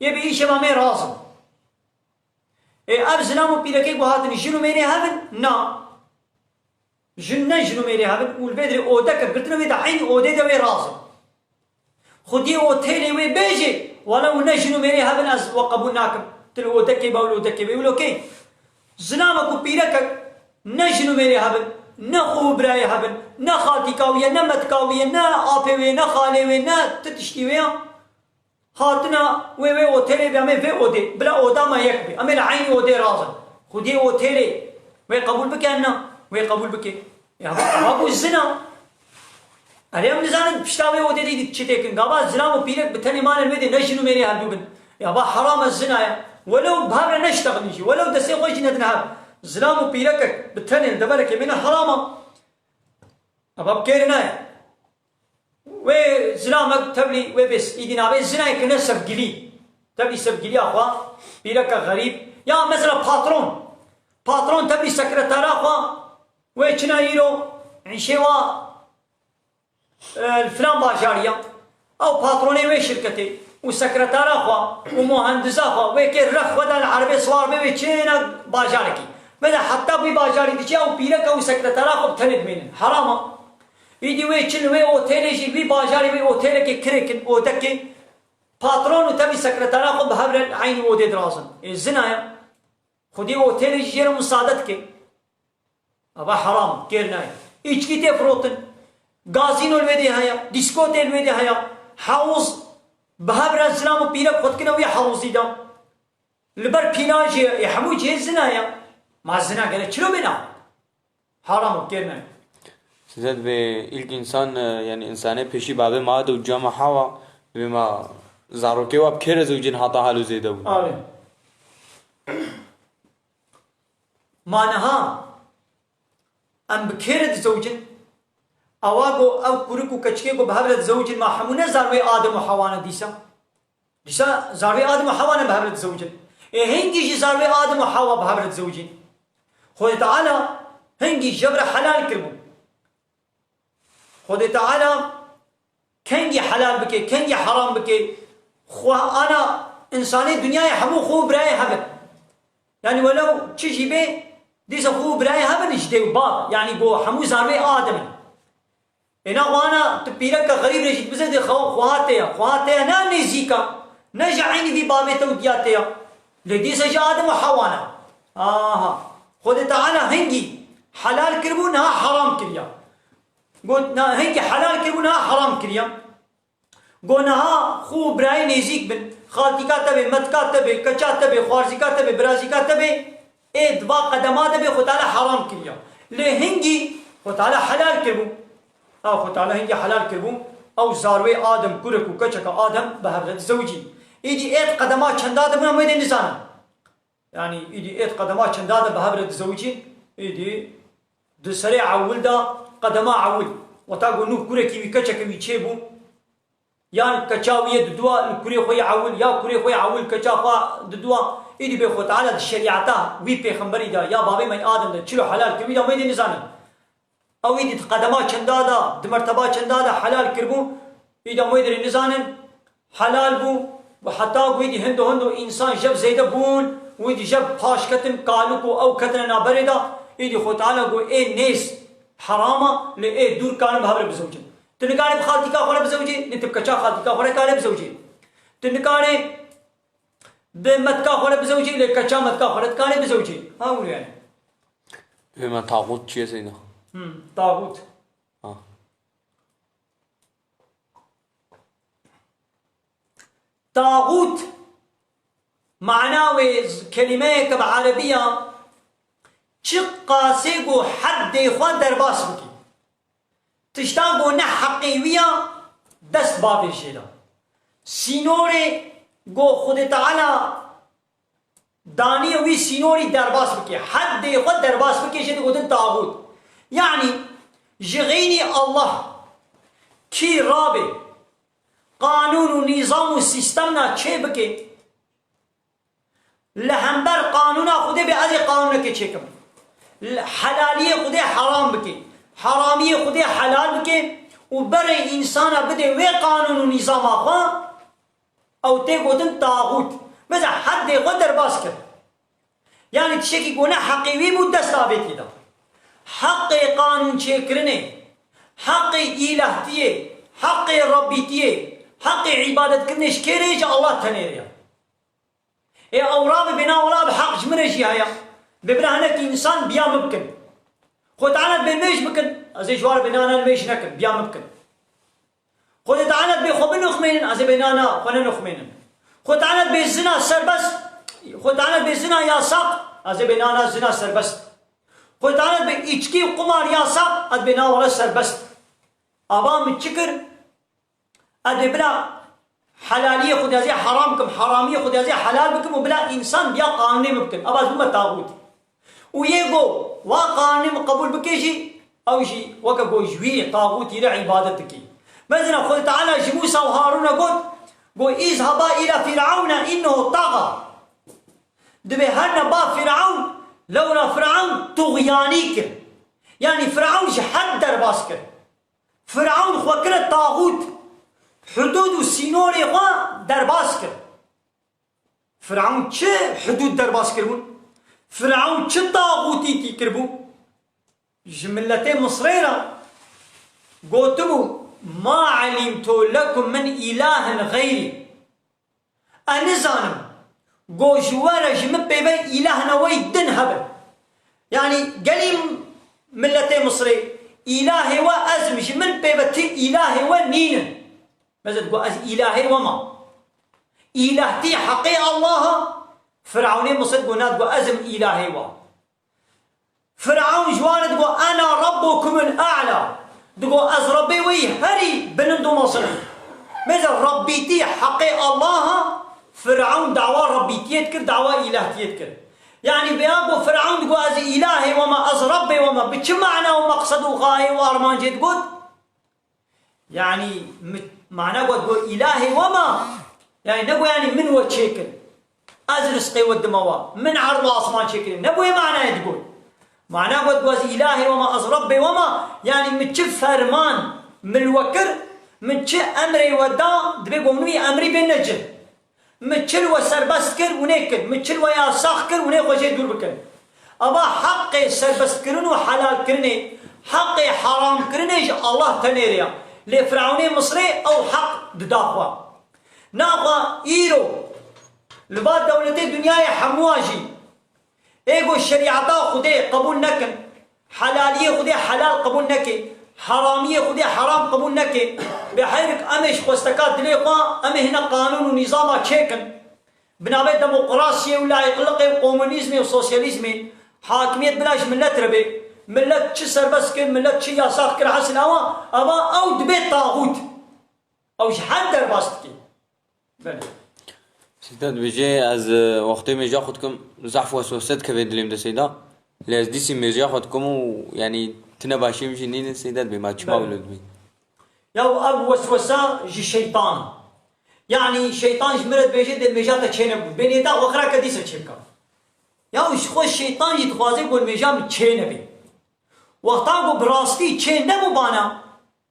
yê bi îşeva me razin. Ê ev zilam û pîrekê ku hatin jin û mêrê hev in? Na. Jin ne jin û mêrê hev in û li vê dirê odeke girtine wê de eynî odê de wê razin. Xwediyê otêlê wê bêjê, wala hûn ne jin û mêrê hev in, ez we qebûl nakim. Tu li odekê be, wilo odekê be, wilo kê? Zilamek û pîrekek ne jin û mêrê hev in. Ne xwe û birayê hebin, ne xaltîka wî ye, ne metka wî ye, ne apê wê, ne xalê wê, ne ti tiştî wê ya. Hatina wê, wê otelê de, em ê vê odê, bila oda me yek bê. Em ê li eynî odê razin. Xwediyê otelê wê qebûl bike, na, wê qebûl bike. Ya, eva bû zina. Erê, em nizanin pişta wê odê dî çi têkin. Gava zilam û pîrek bi tenê malên wê dê ne jin û mêrê hevdû bin. Ya, va heram e, zina ye. Welew bi hev re neştexilin jî, welew destê xwe jî nedin hev. Zilam û pîrekek bi tenê li deverekê bêne heram e. Eva bi kêr nayê. Wê zilamek tevlî wê bê îdî nabê zinayê kirine sevgilî. Tevlî sevgiliya xwe, pîreke xerîb. Ya mesela patron. Patron tevlî sekretara xwe, wê çina îro, înşê wa, e, li filan bajarî ya. Ew patronê wê şirketê û sekretara xwe û muhendiza xwe wê kê rex xwe da li erebê siwar bê wê çêne bajarekî. Bide heta wî bajarî diçe ew pîreke û sekretara xwe bi tenê dimênin. Heram e. Îdî wê çin wê otelê jî, wî bajarê wê otelekê kirêkin, odekê. Patron û tevî sekretara xwe bi hev re li eynî odê dirazin. Ê zina ye. Xwedî otelê jî jê re musade dike. Ava heram, kêr nayê. Îçkî tê firotin. Gazîno li wê dê heye, dîskotê li wê dê heye. Hewz bi hev re zilam û pîrek xwe dikine wî hewzî de. Li ber pîlan jî, ê hemû cihê zina ye. Ma zina gere çilo bêna? Heram û kêr nayê. Size dibê ilk insan, e, yani insanê pêşî babê ma de û cama Hawa, dibê ma zarokê wa bi kêre zewcin hata halo zêde bûn. Arê. Ma niha em bi kê re dizewicin? Ewa ku ew kurik û keçikê ku bi hev re dizewicin, ma hemû ne zarwê Adem û Hewa ne dîsa? Dîsa zarwê Adem û Hewa ne bi hev re dizewicin. Ê hingî jî zarwê Adem û Hewa bi hev re dizewicîn. Xwedê Teala hingî ji hev re helal kiribû. Xwedê Teala kengî helal bike, kengî heram bike, xwe ana insanê dinyayê hemû xwe û birayê hev in. Yanî welew çi jî bê, dîsa xwe û birayê hev in ji dê û bav. Yanî go hemû zarwê Adem in. Ê na xwe ana tu pîreke xerîb re jî dibizê dê xwe, xweha te ye. Xweha te ye ne nêzîka, ne ji eynî vî bavê te û diya te ye. Lê dîsa ji Adem û Hewa ne. Aha. Xwedê Teala hingî helal kiribû, niha heram kiriya. Got, na, hingî helal kiribû, niha heram kiriya. Got, niha xwe û birayê nêzîk bin. Xaltîka te bê, metka te bê, keça te bê, xwarzîka te bê, birazîka te bê. Ê di va qedema de bê Xwe Teala heram kiriya. Lê hingî Xwe Teala helal kiribû. Ew Xwe Teala hingî helal kiribû. Ew zarwê Adem, kurek û keçeke Adem bi hev re dizewicîn. Îdî ê di qedema çenda de bûn, em wê dê nizanin. Yanî, îdî ê di qedema çenda de bi hev re dizewicîn, îdî di serê ewil de, qedema ewil. Weta ku nû kurekî wî, keçekî wî çêbû, yan keça wî yê diduwa li kurê xwe yê ewil, ya kurê xwe yê ewil keça xwe diduwa, îdî bê Xwe Teala di şerîeta wî pêxemberî de, ya babê me Adem de çilo helal kiribî de, em wê dê nizanin. Ew îdî di qedema çenda de, di merteba çenda de helal kiribû, îdî em wê dirê nizanin, helal bû, û heta ku îdî hindo hindo însan jev zêde bûn, û îdî jev paş ketin kalik û ew ketine naberê de, îdî Xwe Teala got ê nêz heram e, lê ê dûr karin bi hev re bizewicin. Tu nikarê bi xaltîka xwe re bizewicî, ne tu bi keça xaltîka xwe re karê bizewicî. Tu nikarê bi metka xwe re bizewicî, lê keça metka xwe re dikarê bizewicî. Ha, wilo yani. Bê me taxût çi ye Seyda? Hmm, taxût. Ha. Taxût mana wê z-, kelîmeyeke bi erebî ya, çi qasê ku heddê xwe derbas bikî. Tişta ku ne heqê wî ya, dest bavêjê de. Sînorê ku Xwedê Teala daniye wî sînorî derbas bike, heddê xwe derbas bike, jê digotin taxût. Yanî ji xeynî Allah kî rabe, qanûn û nîzam û sîstemna çê bike, li hember qanûna Xwedê bê, ez ê qanûnekê çêkim. Helaliyê Xwedê heram bike, heramiyê Xwedê helal bike û berê însana bide wê qanûn û nîzama xwe, ew tê gotin taxût. Mesela heddê xwe derbas kir. Yanî tiştekî ku ne heqê wî bû, dest avêtî da. Heqê qanûn çêkirinê, heqê îlahtiyê, heqê rebbîtiyê, heqê îbadetkirinê ji kê re ye? Ji Allah tenê re ye. Ê ew rabê bê na wela bi heq ji min re jî heye. Bê bila hinek însan biya min bikin. Xwe Teala bê mêj bikin, ez ê ji wan re bê na, na mêj nekin, biya min bikin. Xwedê Teala dibê xwe binixmênin, ez ê bê na, na, xwe nenixmênin. Xwedê Teala dibê zina serbest, Xwedê Teala dibê zina yasaq, ez ê bê na, na, zina serbest. Xwedê Teala dibê îçkî û qumar yasaq, ez bê na, wele serbest. Ava min çi kir? Ez dê bila helaliyê xwe diyazê heram bikim, heramiyê xwe diyazê helal bikim û bila însan biya qanûnê min bikin. Ava ez bûme taxût. Û yê go, wa qanûnê min qebûl bike jî, ew jî weke go ji wî taxûtî re îbadet dike. Mesela Xwedê Teala ji Mûsa û Harûna got, go, "Îzheba îla Fîr'ewne înnehu taxa." Dibê herne ba Fîr'ewn, lewra Fîr'ewn tuxyanî kir. Yanî Fîr'ewn ji hed derbas kir. Fîr'ewn xwe kire taxût. Hudûd û sînorê xwe derbas kir. Fîr'ewn çi hudûd derbas kiribûn? Fîr'ewn çi taxûtîtî kiribû? Ji miletê Misrê re gotibû, "Ma elimtu lekum min îlahin xeyrî." Ez nizanim, go ji we re ji min pê ve îlahna we yî din hebin. Yanî gelî miletê Misrê, îlahê we ez im, ji min pê ve ti îlahê we nînin. Mesela digo ez îlahê we ma. Îlahtî heqê Allah a, Firawnê Misir digo na, digo ez im îlahê we. Firawn ji wan re digo, "Ena rabbukumul a'la." Digo, "Ez Rabbê we yî herî bilind û mezin im." Mesela Rabbîtî heqê Allah a, Firawn dawa Rabbîtiyê dikir, dawa îlahtiyê dikir. Yanî vêya ku Firawn digo, "Ez îlahê we me, ez Rabbê we me", bi çi mana û meqsed û xayê û armancê digot? Yanî mi-, mana got, got, "Îlahê we ma." Yanî ne got, yanî min we çêkir. Ez rizqê we dime we. Min erd û asman çêkirî. Ne got, manayê digot. Mana got, got, "Ez îlahê we ma, ez Rebbê we ma." Yanî min çi ferman min we kir, min çi emrê we da, dibê got, "Min wî emrî bê necin." Min çi li we serbest kir, hûn ê kin. Min çi li we yasax kir, hûn ê xwe jê dûr bikin. Eva heqê serbestkirin û helalkirinê, heqê haramkirinê ji Allah tenê re ya. Lê Firawnê Misrê ew heq dida xwe. Naxwe îro li va dewletê dinyayê hemûa jî ê ku şerîeta Xwedê qebûl nekin, helaliyê Xwedê helal qebûl neke, heramiyê Xwedê heram qebûl neke, bi heyrik em ê ji xwesteka dilê xwe, em ê hine qanûn û nîzama çêkin. Bi navê demokrasiyê û layîqliqê û komunîzmê û sosyalîzmê hakimiyet bila ji milet re bê. Milet çi serbest kir, milet çi yasax kir, hesil ewa, eva ew dibe taxût. Ew ji her derbas dike. Belê. Seyda dibêje, ez, e, wextê mêja xwe dikim, zehf weswese dikeve dilê min de Seyda. Lê ez dîsî mêja xwe dikim û, yanî, tune başiyê min jî nînin Seyda dibê, ma çima Belê. wilo dibê? Ya ev weswesa ji şeytan. Yanî şeytan ji min re dibêje, dê mêja te çênebû. Bê niyeta xwe xira ke dîsa çêbika. Ya ji xwe şeytan jî dixwaze ku mêja min çênebê. Wexta ku bi rastî çênebû bana,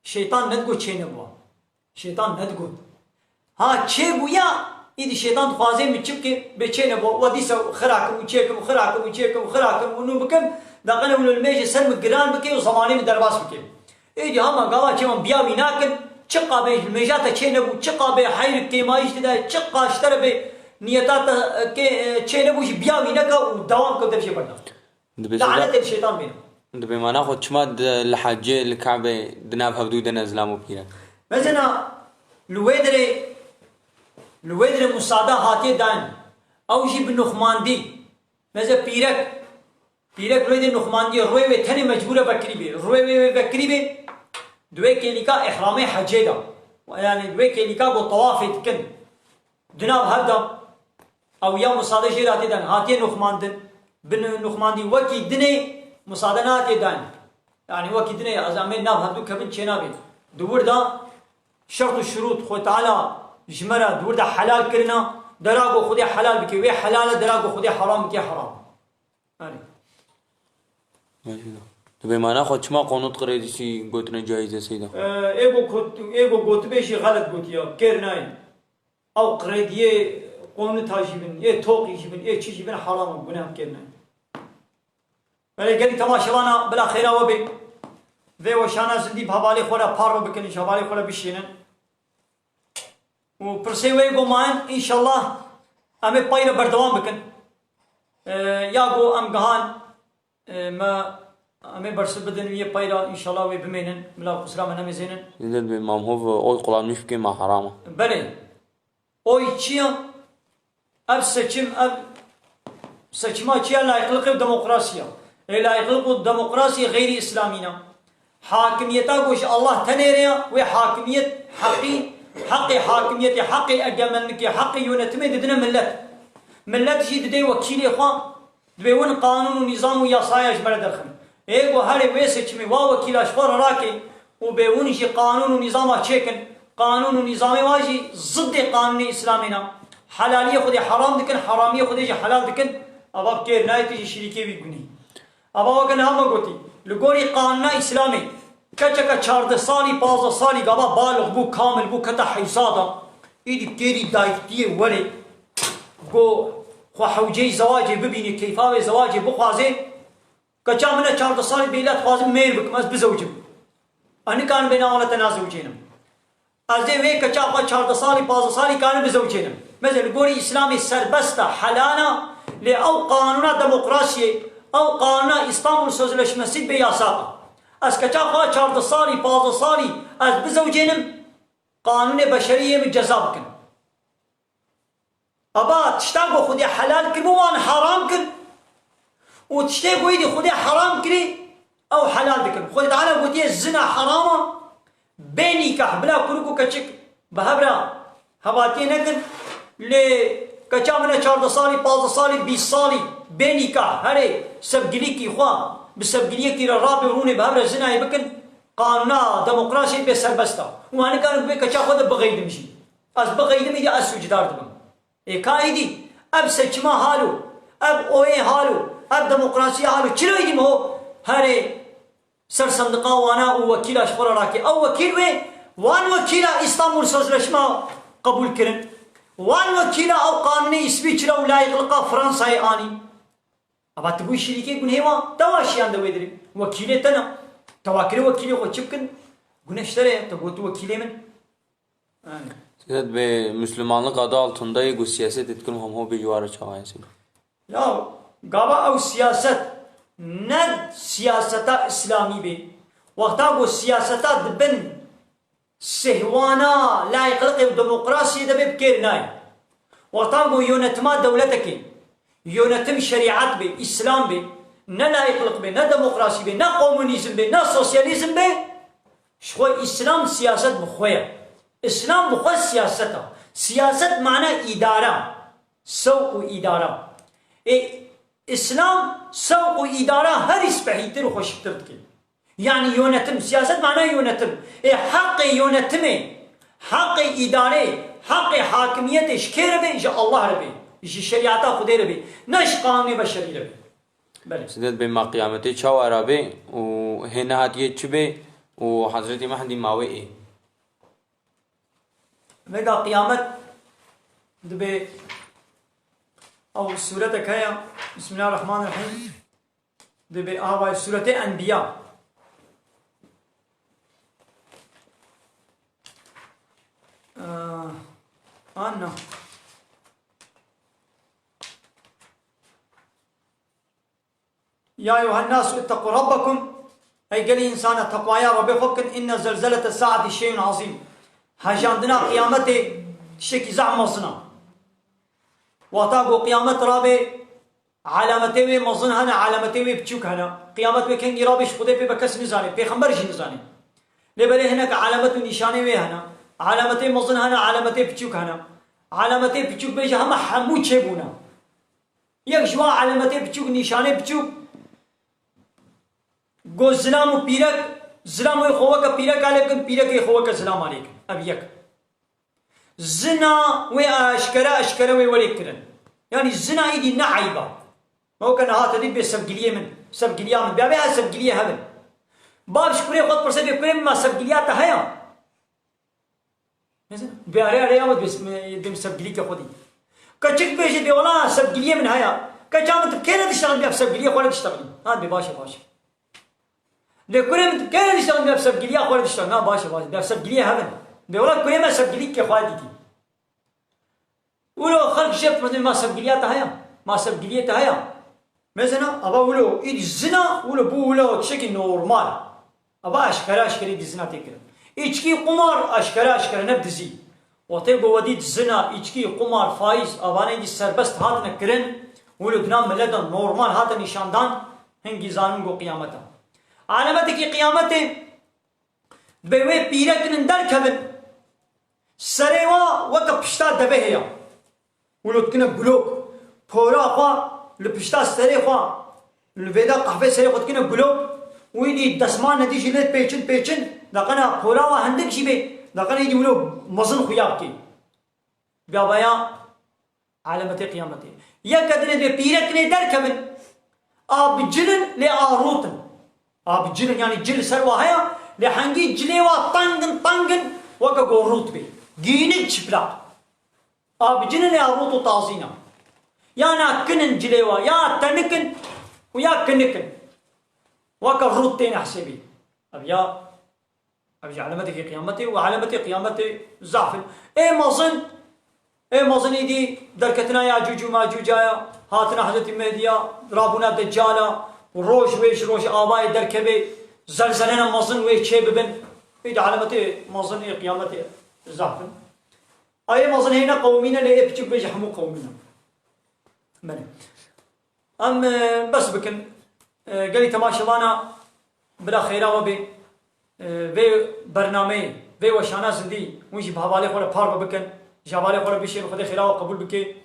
şeytan nedigo çênebû. Şeytan nedigot. Ha çêbûya, îdî şeytan dixwaze min çi bike, bê çênebû. Wa dîsa xira kim û çêkim û xira kim û çêkim û xira kim û nû bikim, daqene wilo li mêjê ser min giran bike û zemanê min derbas bike. Êdî hema gava çêman biya wî nakin, çiqa bê li mêja te çênebû, çiqa bê heyrik kêmayîş dide, çiqa ji te re bê niyeta te, kê, çênebû jî biya wî neke û dewam ke dev jê berda. Dibê Lanetê li şeytan bîne. Dibê mana xwe çima di, li hecê, li Kabê, di nav hevdû de ne zilam û pîrek? Mesela li wê dirê, li wê dirê musada hatiye dan. Ew jî bi nuxmandî. Mesela pîrek, pîrek li wê dirê nuxmandî, rûyê wê tenê mecbûre vekirî bê. Rûyê wê, wê vekirî bê, di wê kêlîka ihramê hecê de. Yani di wê kêlîka ku tewafê dikin. Di nav hev de, ew ya musade jê re hatiye dan, hatiye nuxmandin, bi nu-, nuxmandî wekî dinê musade nehatiye dan. Yanî wekî dinê ez em ê nav hevdû kevin çênabê. Di wir de şert û şurût Xwedê Teala ji me re di wir de helal kirina, dera ku Xwedê helal bike, wê helal e, dera ku Xwedê heram bike, heram. Erê. Dibê mana xwe çima qonût qirêdîsî gotine cayîz e Seyda? Ee, ê go kot-, ê go gotibê jî xelet gotiya, kêr nayê. Ew qirêdiyê qonûta jî bin, yê toqî jî bin, yê çi jî bin heram in, guneh kêr nayê. Belê gelî temaşevana bila xêra we bê. Vê weşana zindî bi hevalê xwe re parve bikin, ji hevalê xwe re bişînin. Û pirsê wê ku mayîn, înşallah em ê pey re berdewam bikin. E, ya ku em gihan, e, me Em ê bersiv bidin wî yê peyra, înşallah wê bimênin. Bila qusira me nemêzênin. Zîndet bê, ma em hov oy kullanmış bikê, ma haram e. Belê. Oy çi ya? Ev seçim, ev seçima çi ya? Layıklık û demokrasi ya. Ê layıklık û demokrasi xeyrî îslamî ne. Hakimiyeta ku ji Allah tenê re ya, wê hakimiyet heqî, heqê hakimiyetê, heqê egemenlikê, heqê yönetimê didine millet. Millet jî didê wekîlê xwe, dibê win qanûn û nîzam û yasaya ji me re derxin. Ê ku herê wê seçimê wa wekîla ji xwe re rake û bê win jî qanûn û nîzama çêkin, qanûn û nîzamê wa jî ziddê qanûnê Îslamê ne. Helaliyê Xwedê heram dikin, heramiyê Xwedê jî helal dikin, ava bi kêr nayê, tu jî şirîkê wî gunî. Ava weke niha me gotî, li gorî qanûna Îslamê, keçeke çardeh salî, pazdeh salî gava balix bû, kamil bû, kete heyza da, îdî kêrî dayikdiyê were, go xwe hewceyî zewacê bibînê, keyfa wê zewacê bixwazê, keça min e çardeh salî, bêla dixwazim mêr bikim, ez bizewicim. Ez nikarim bê navale te nazewicênim. Ez dê wê keça xwe çardeh salî, pazdeh salî karim bizewicênim. Mesela li gorî Îslamê serbest e, helal e, lê ew qanûna demokrasiyê, ew qanûna Îstanbul Sözleşmesi bê yasak e. Ez keça xwe çardeh salî, pazdeh salî ez bizewicênim, qanûnê beşerî yê min ceza bikin. Aba tişta ku Xwedê helal kiribû wan haram kir û tiştê ku êdî Xwedê haram kirî ew helal dikin. Xwedê Teala gotiye zina haram e, bê nîkah, bila kurik û keçik bi hev re hevatiyê nekin. Lê keça min e çardeh salî, pazdeh salî, bîst salî bê nîkah herê sevgilîkî xwe bi sevgiliyekî re rabê rûnê bi hev re zinayê bikin, qanûna demokrasiyê bê serbest e. Û wan nikarin bi vê keça xwe de bixeydin jî. Ez bixeydimî de ez sûcdar dibim. Ê ka êdî, ev seçima halo, ev oyê halo, ev demokrasiya halo, çira êdî ho herê ser sendiqa wana û wekîla ji xwe re rake? Ew wekîl wê, wan wekîla Îstanbul Sözleşma qebûl kirin. Wan wekîla ew qanûnê Îsvîçre û layîqliqa Fransayê anî. Ava tu bûyî şirîkê gunhê wan, te wa şiyan de wê dirê. Wekîlê te ne. Te wa kirê wekîlê xwe çi bikin? Gune ji te re ye, te got tu wekîlê min. Yani. Sînet bê Müslümanlık adı altında yê ku siyaset etkin hom ho bê ji wa re çawa ye sînet? Ya, gava ew siyaset ne siyaseta Îslamî bê. Wexta ku siyaseta di bin sihwana layıklık û demokrasiyê de bê bi kêr nayê. Wextan ku yönetima dewletekê, yönetim şerîat bê, Îslam bê, ne layıklık bê, ne demokrasî bê, ne komunîzm bê, ne sosyalîzm bê, ji xwe Îslam siyaset bi xwe ye. Îslam bi xwe siyaset e. Siyaset mane îdare, sewq û îdare. Ê, Îslam sewq û îdare herî spehîtir û xweşiktir dike. Yani yönetim, siyaset mane yönetim. Ê heqê yönetimê, heqê îdareyê, heqê hakimiyetê ji kê re bê? Ji Allah re bê. Ji şerîata Xwedê re bê. Ne ji qanûnê beşerî re bê. Belê. Sînet bê ma qiyametê çawa re bê û hê nehatiye çi bê û Hezretî Mehdî ma wê ê? Vega qiyamet dibê ew sûretek heye. Bismillahirrahmanirrahîm. Dibê ava sûretê Enbiya. Ee, anna. Ya eyyuhen nasu ittaqu rabbakum. Ey gelî însana, teqwaya Rabbê xwe bikin. Inne zelzelete saati şeyun azîm. Hejandina qiyametê tiştekî zehf mezin e. Wexta ku qiyamet rabe, alametê wê mezin hene, alametê wê biçûk hene. Qiyamet wê kengî rabe, ji Xwedê pê be kes nizane, pêxember jî nizane. Lê belê hinek alamet û nîşanê wê hene. Alametê mezin hene, alametê biçûk hene. Alametê biçûk bêje hema hemû çêbûne. Yek ji wan alametê biçûk, nîşanê biçûk, got zilam û pîrek, zilam wê xwe weke pîreka lê bikin, pîrekê xwe weke zilama lê bikin. Ev yek. Zina wê eşkere, eşkere wê welê kirin. Yanî zina îdî ne eyb e. Me weke niha te dît bê sevgiliyê min, sevgiliya min. Bê, bê ez sevgiliyê hev in. Bav ji kurê xwe dipirse, bê kurê min, ma sevgiliya te heye? Mesela, bi arê arê ya dibê, dibê sevgilîkê xwe dî. Keçik bêjê, dê wela sevgiliyê min heye. Keça min, tu kê re diştexilî, bi ev sevgiliyê xwe re diştexilî. Ha, dibê baş e, baş e. Dê kurê min, tu kê re diştexilî, bi ev sevgiliya xwe re diştexilî. Ha, baş e, baş e. Bi ev sevgiliyê hev in. Dê wela kurê me sevgilîkê xwe dîtî. Wilo xelk jê dipirsin, ma sevgiliya te heye? Ma sevgiliyê te heye? Mesela, ava wilo, îdî zina, wilo bû wilo tiştekî normal. Ava eşkere eşkere îdî zina tê kirin. Îçkî, qumar, eşkere eşkere, ne bi dizî. Wextê ku we dît zina, îçkî, qumar, faîz, avane îdî serbest hatine kirin, wilo di nav milet de normal hatine nîşandan, hingî zanin ku qiyamet e. Alametekî qiyametê, dibê wê pîrekinin derkevin, serê wa weke pişta devehê ya. Wilo dikine gulok, pora xwe li pişta serê xwe, li vêda qehvê serê xwe dikine gulok, û îdî desman nedî jî lê pêçin pêçin, daqena pora wa hindik jî bê, daqena îdî wilo mezin xuya bikê. Gavaya alametê qiyametê. Yeke dinê dê pîrekine derkevin, a bi cilin lê a rûtin. A bi cilin, yanî cil li ser wa heye, lê hengî cilê wa tengin tengin, weke ku rût bê. Gînik, çiplaq. A bi cilin lê a rût û tazîn e. Ya na kin in cilê wa, ya tenik in û ya kinik in. Weke rût têne hesêbî. Ev ya, ev jî alametekî qiyametê û alametê qiyametê zaf in. Ê mezin, ê mezin îdî derketina Yacûc û Macûca ya, hatina Hezretî Mehdiya, rabûna Decala, roj wê ji rojavayê derkevê, zelzelena mezin wê çê bibin. Îdî alametê mezin ê qiyametê zaf in. Ayê mezin heyne qewimîne, lê ê piçik bêje hemû qewimîne. Belê. Em, e, bes bikin. E, gelî temaşevana bila xêra we bê. E, vê bernameyê, vê weşana zindî, hûn jî bi hevalê xwe re parve bikin. Ji hevalê xwe re bişêrin, Xwedê xêra we qebûl bike.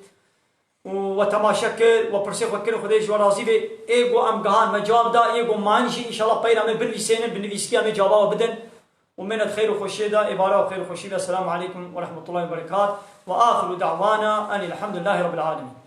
Û we temaşe kir, we pirsê xwe kirin, Xwedê ji we razî bê. Ê ku em gihan me cewab da, ê ku man jî înşallah peyra me binivîsênin, bi nivîskî em ê cewaba we bidin. Û mênet xeyr û xweşiyê de, êvara we xeyr û xweşî be. Selamu aleykum ve rahmetullahi ve berekat. Ve axiru da'wana enil hamdulillahi rabbil alemin.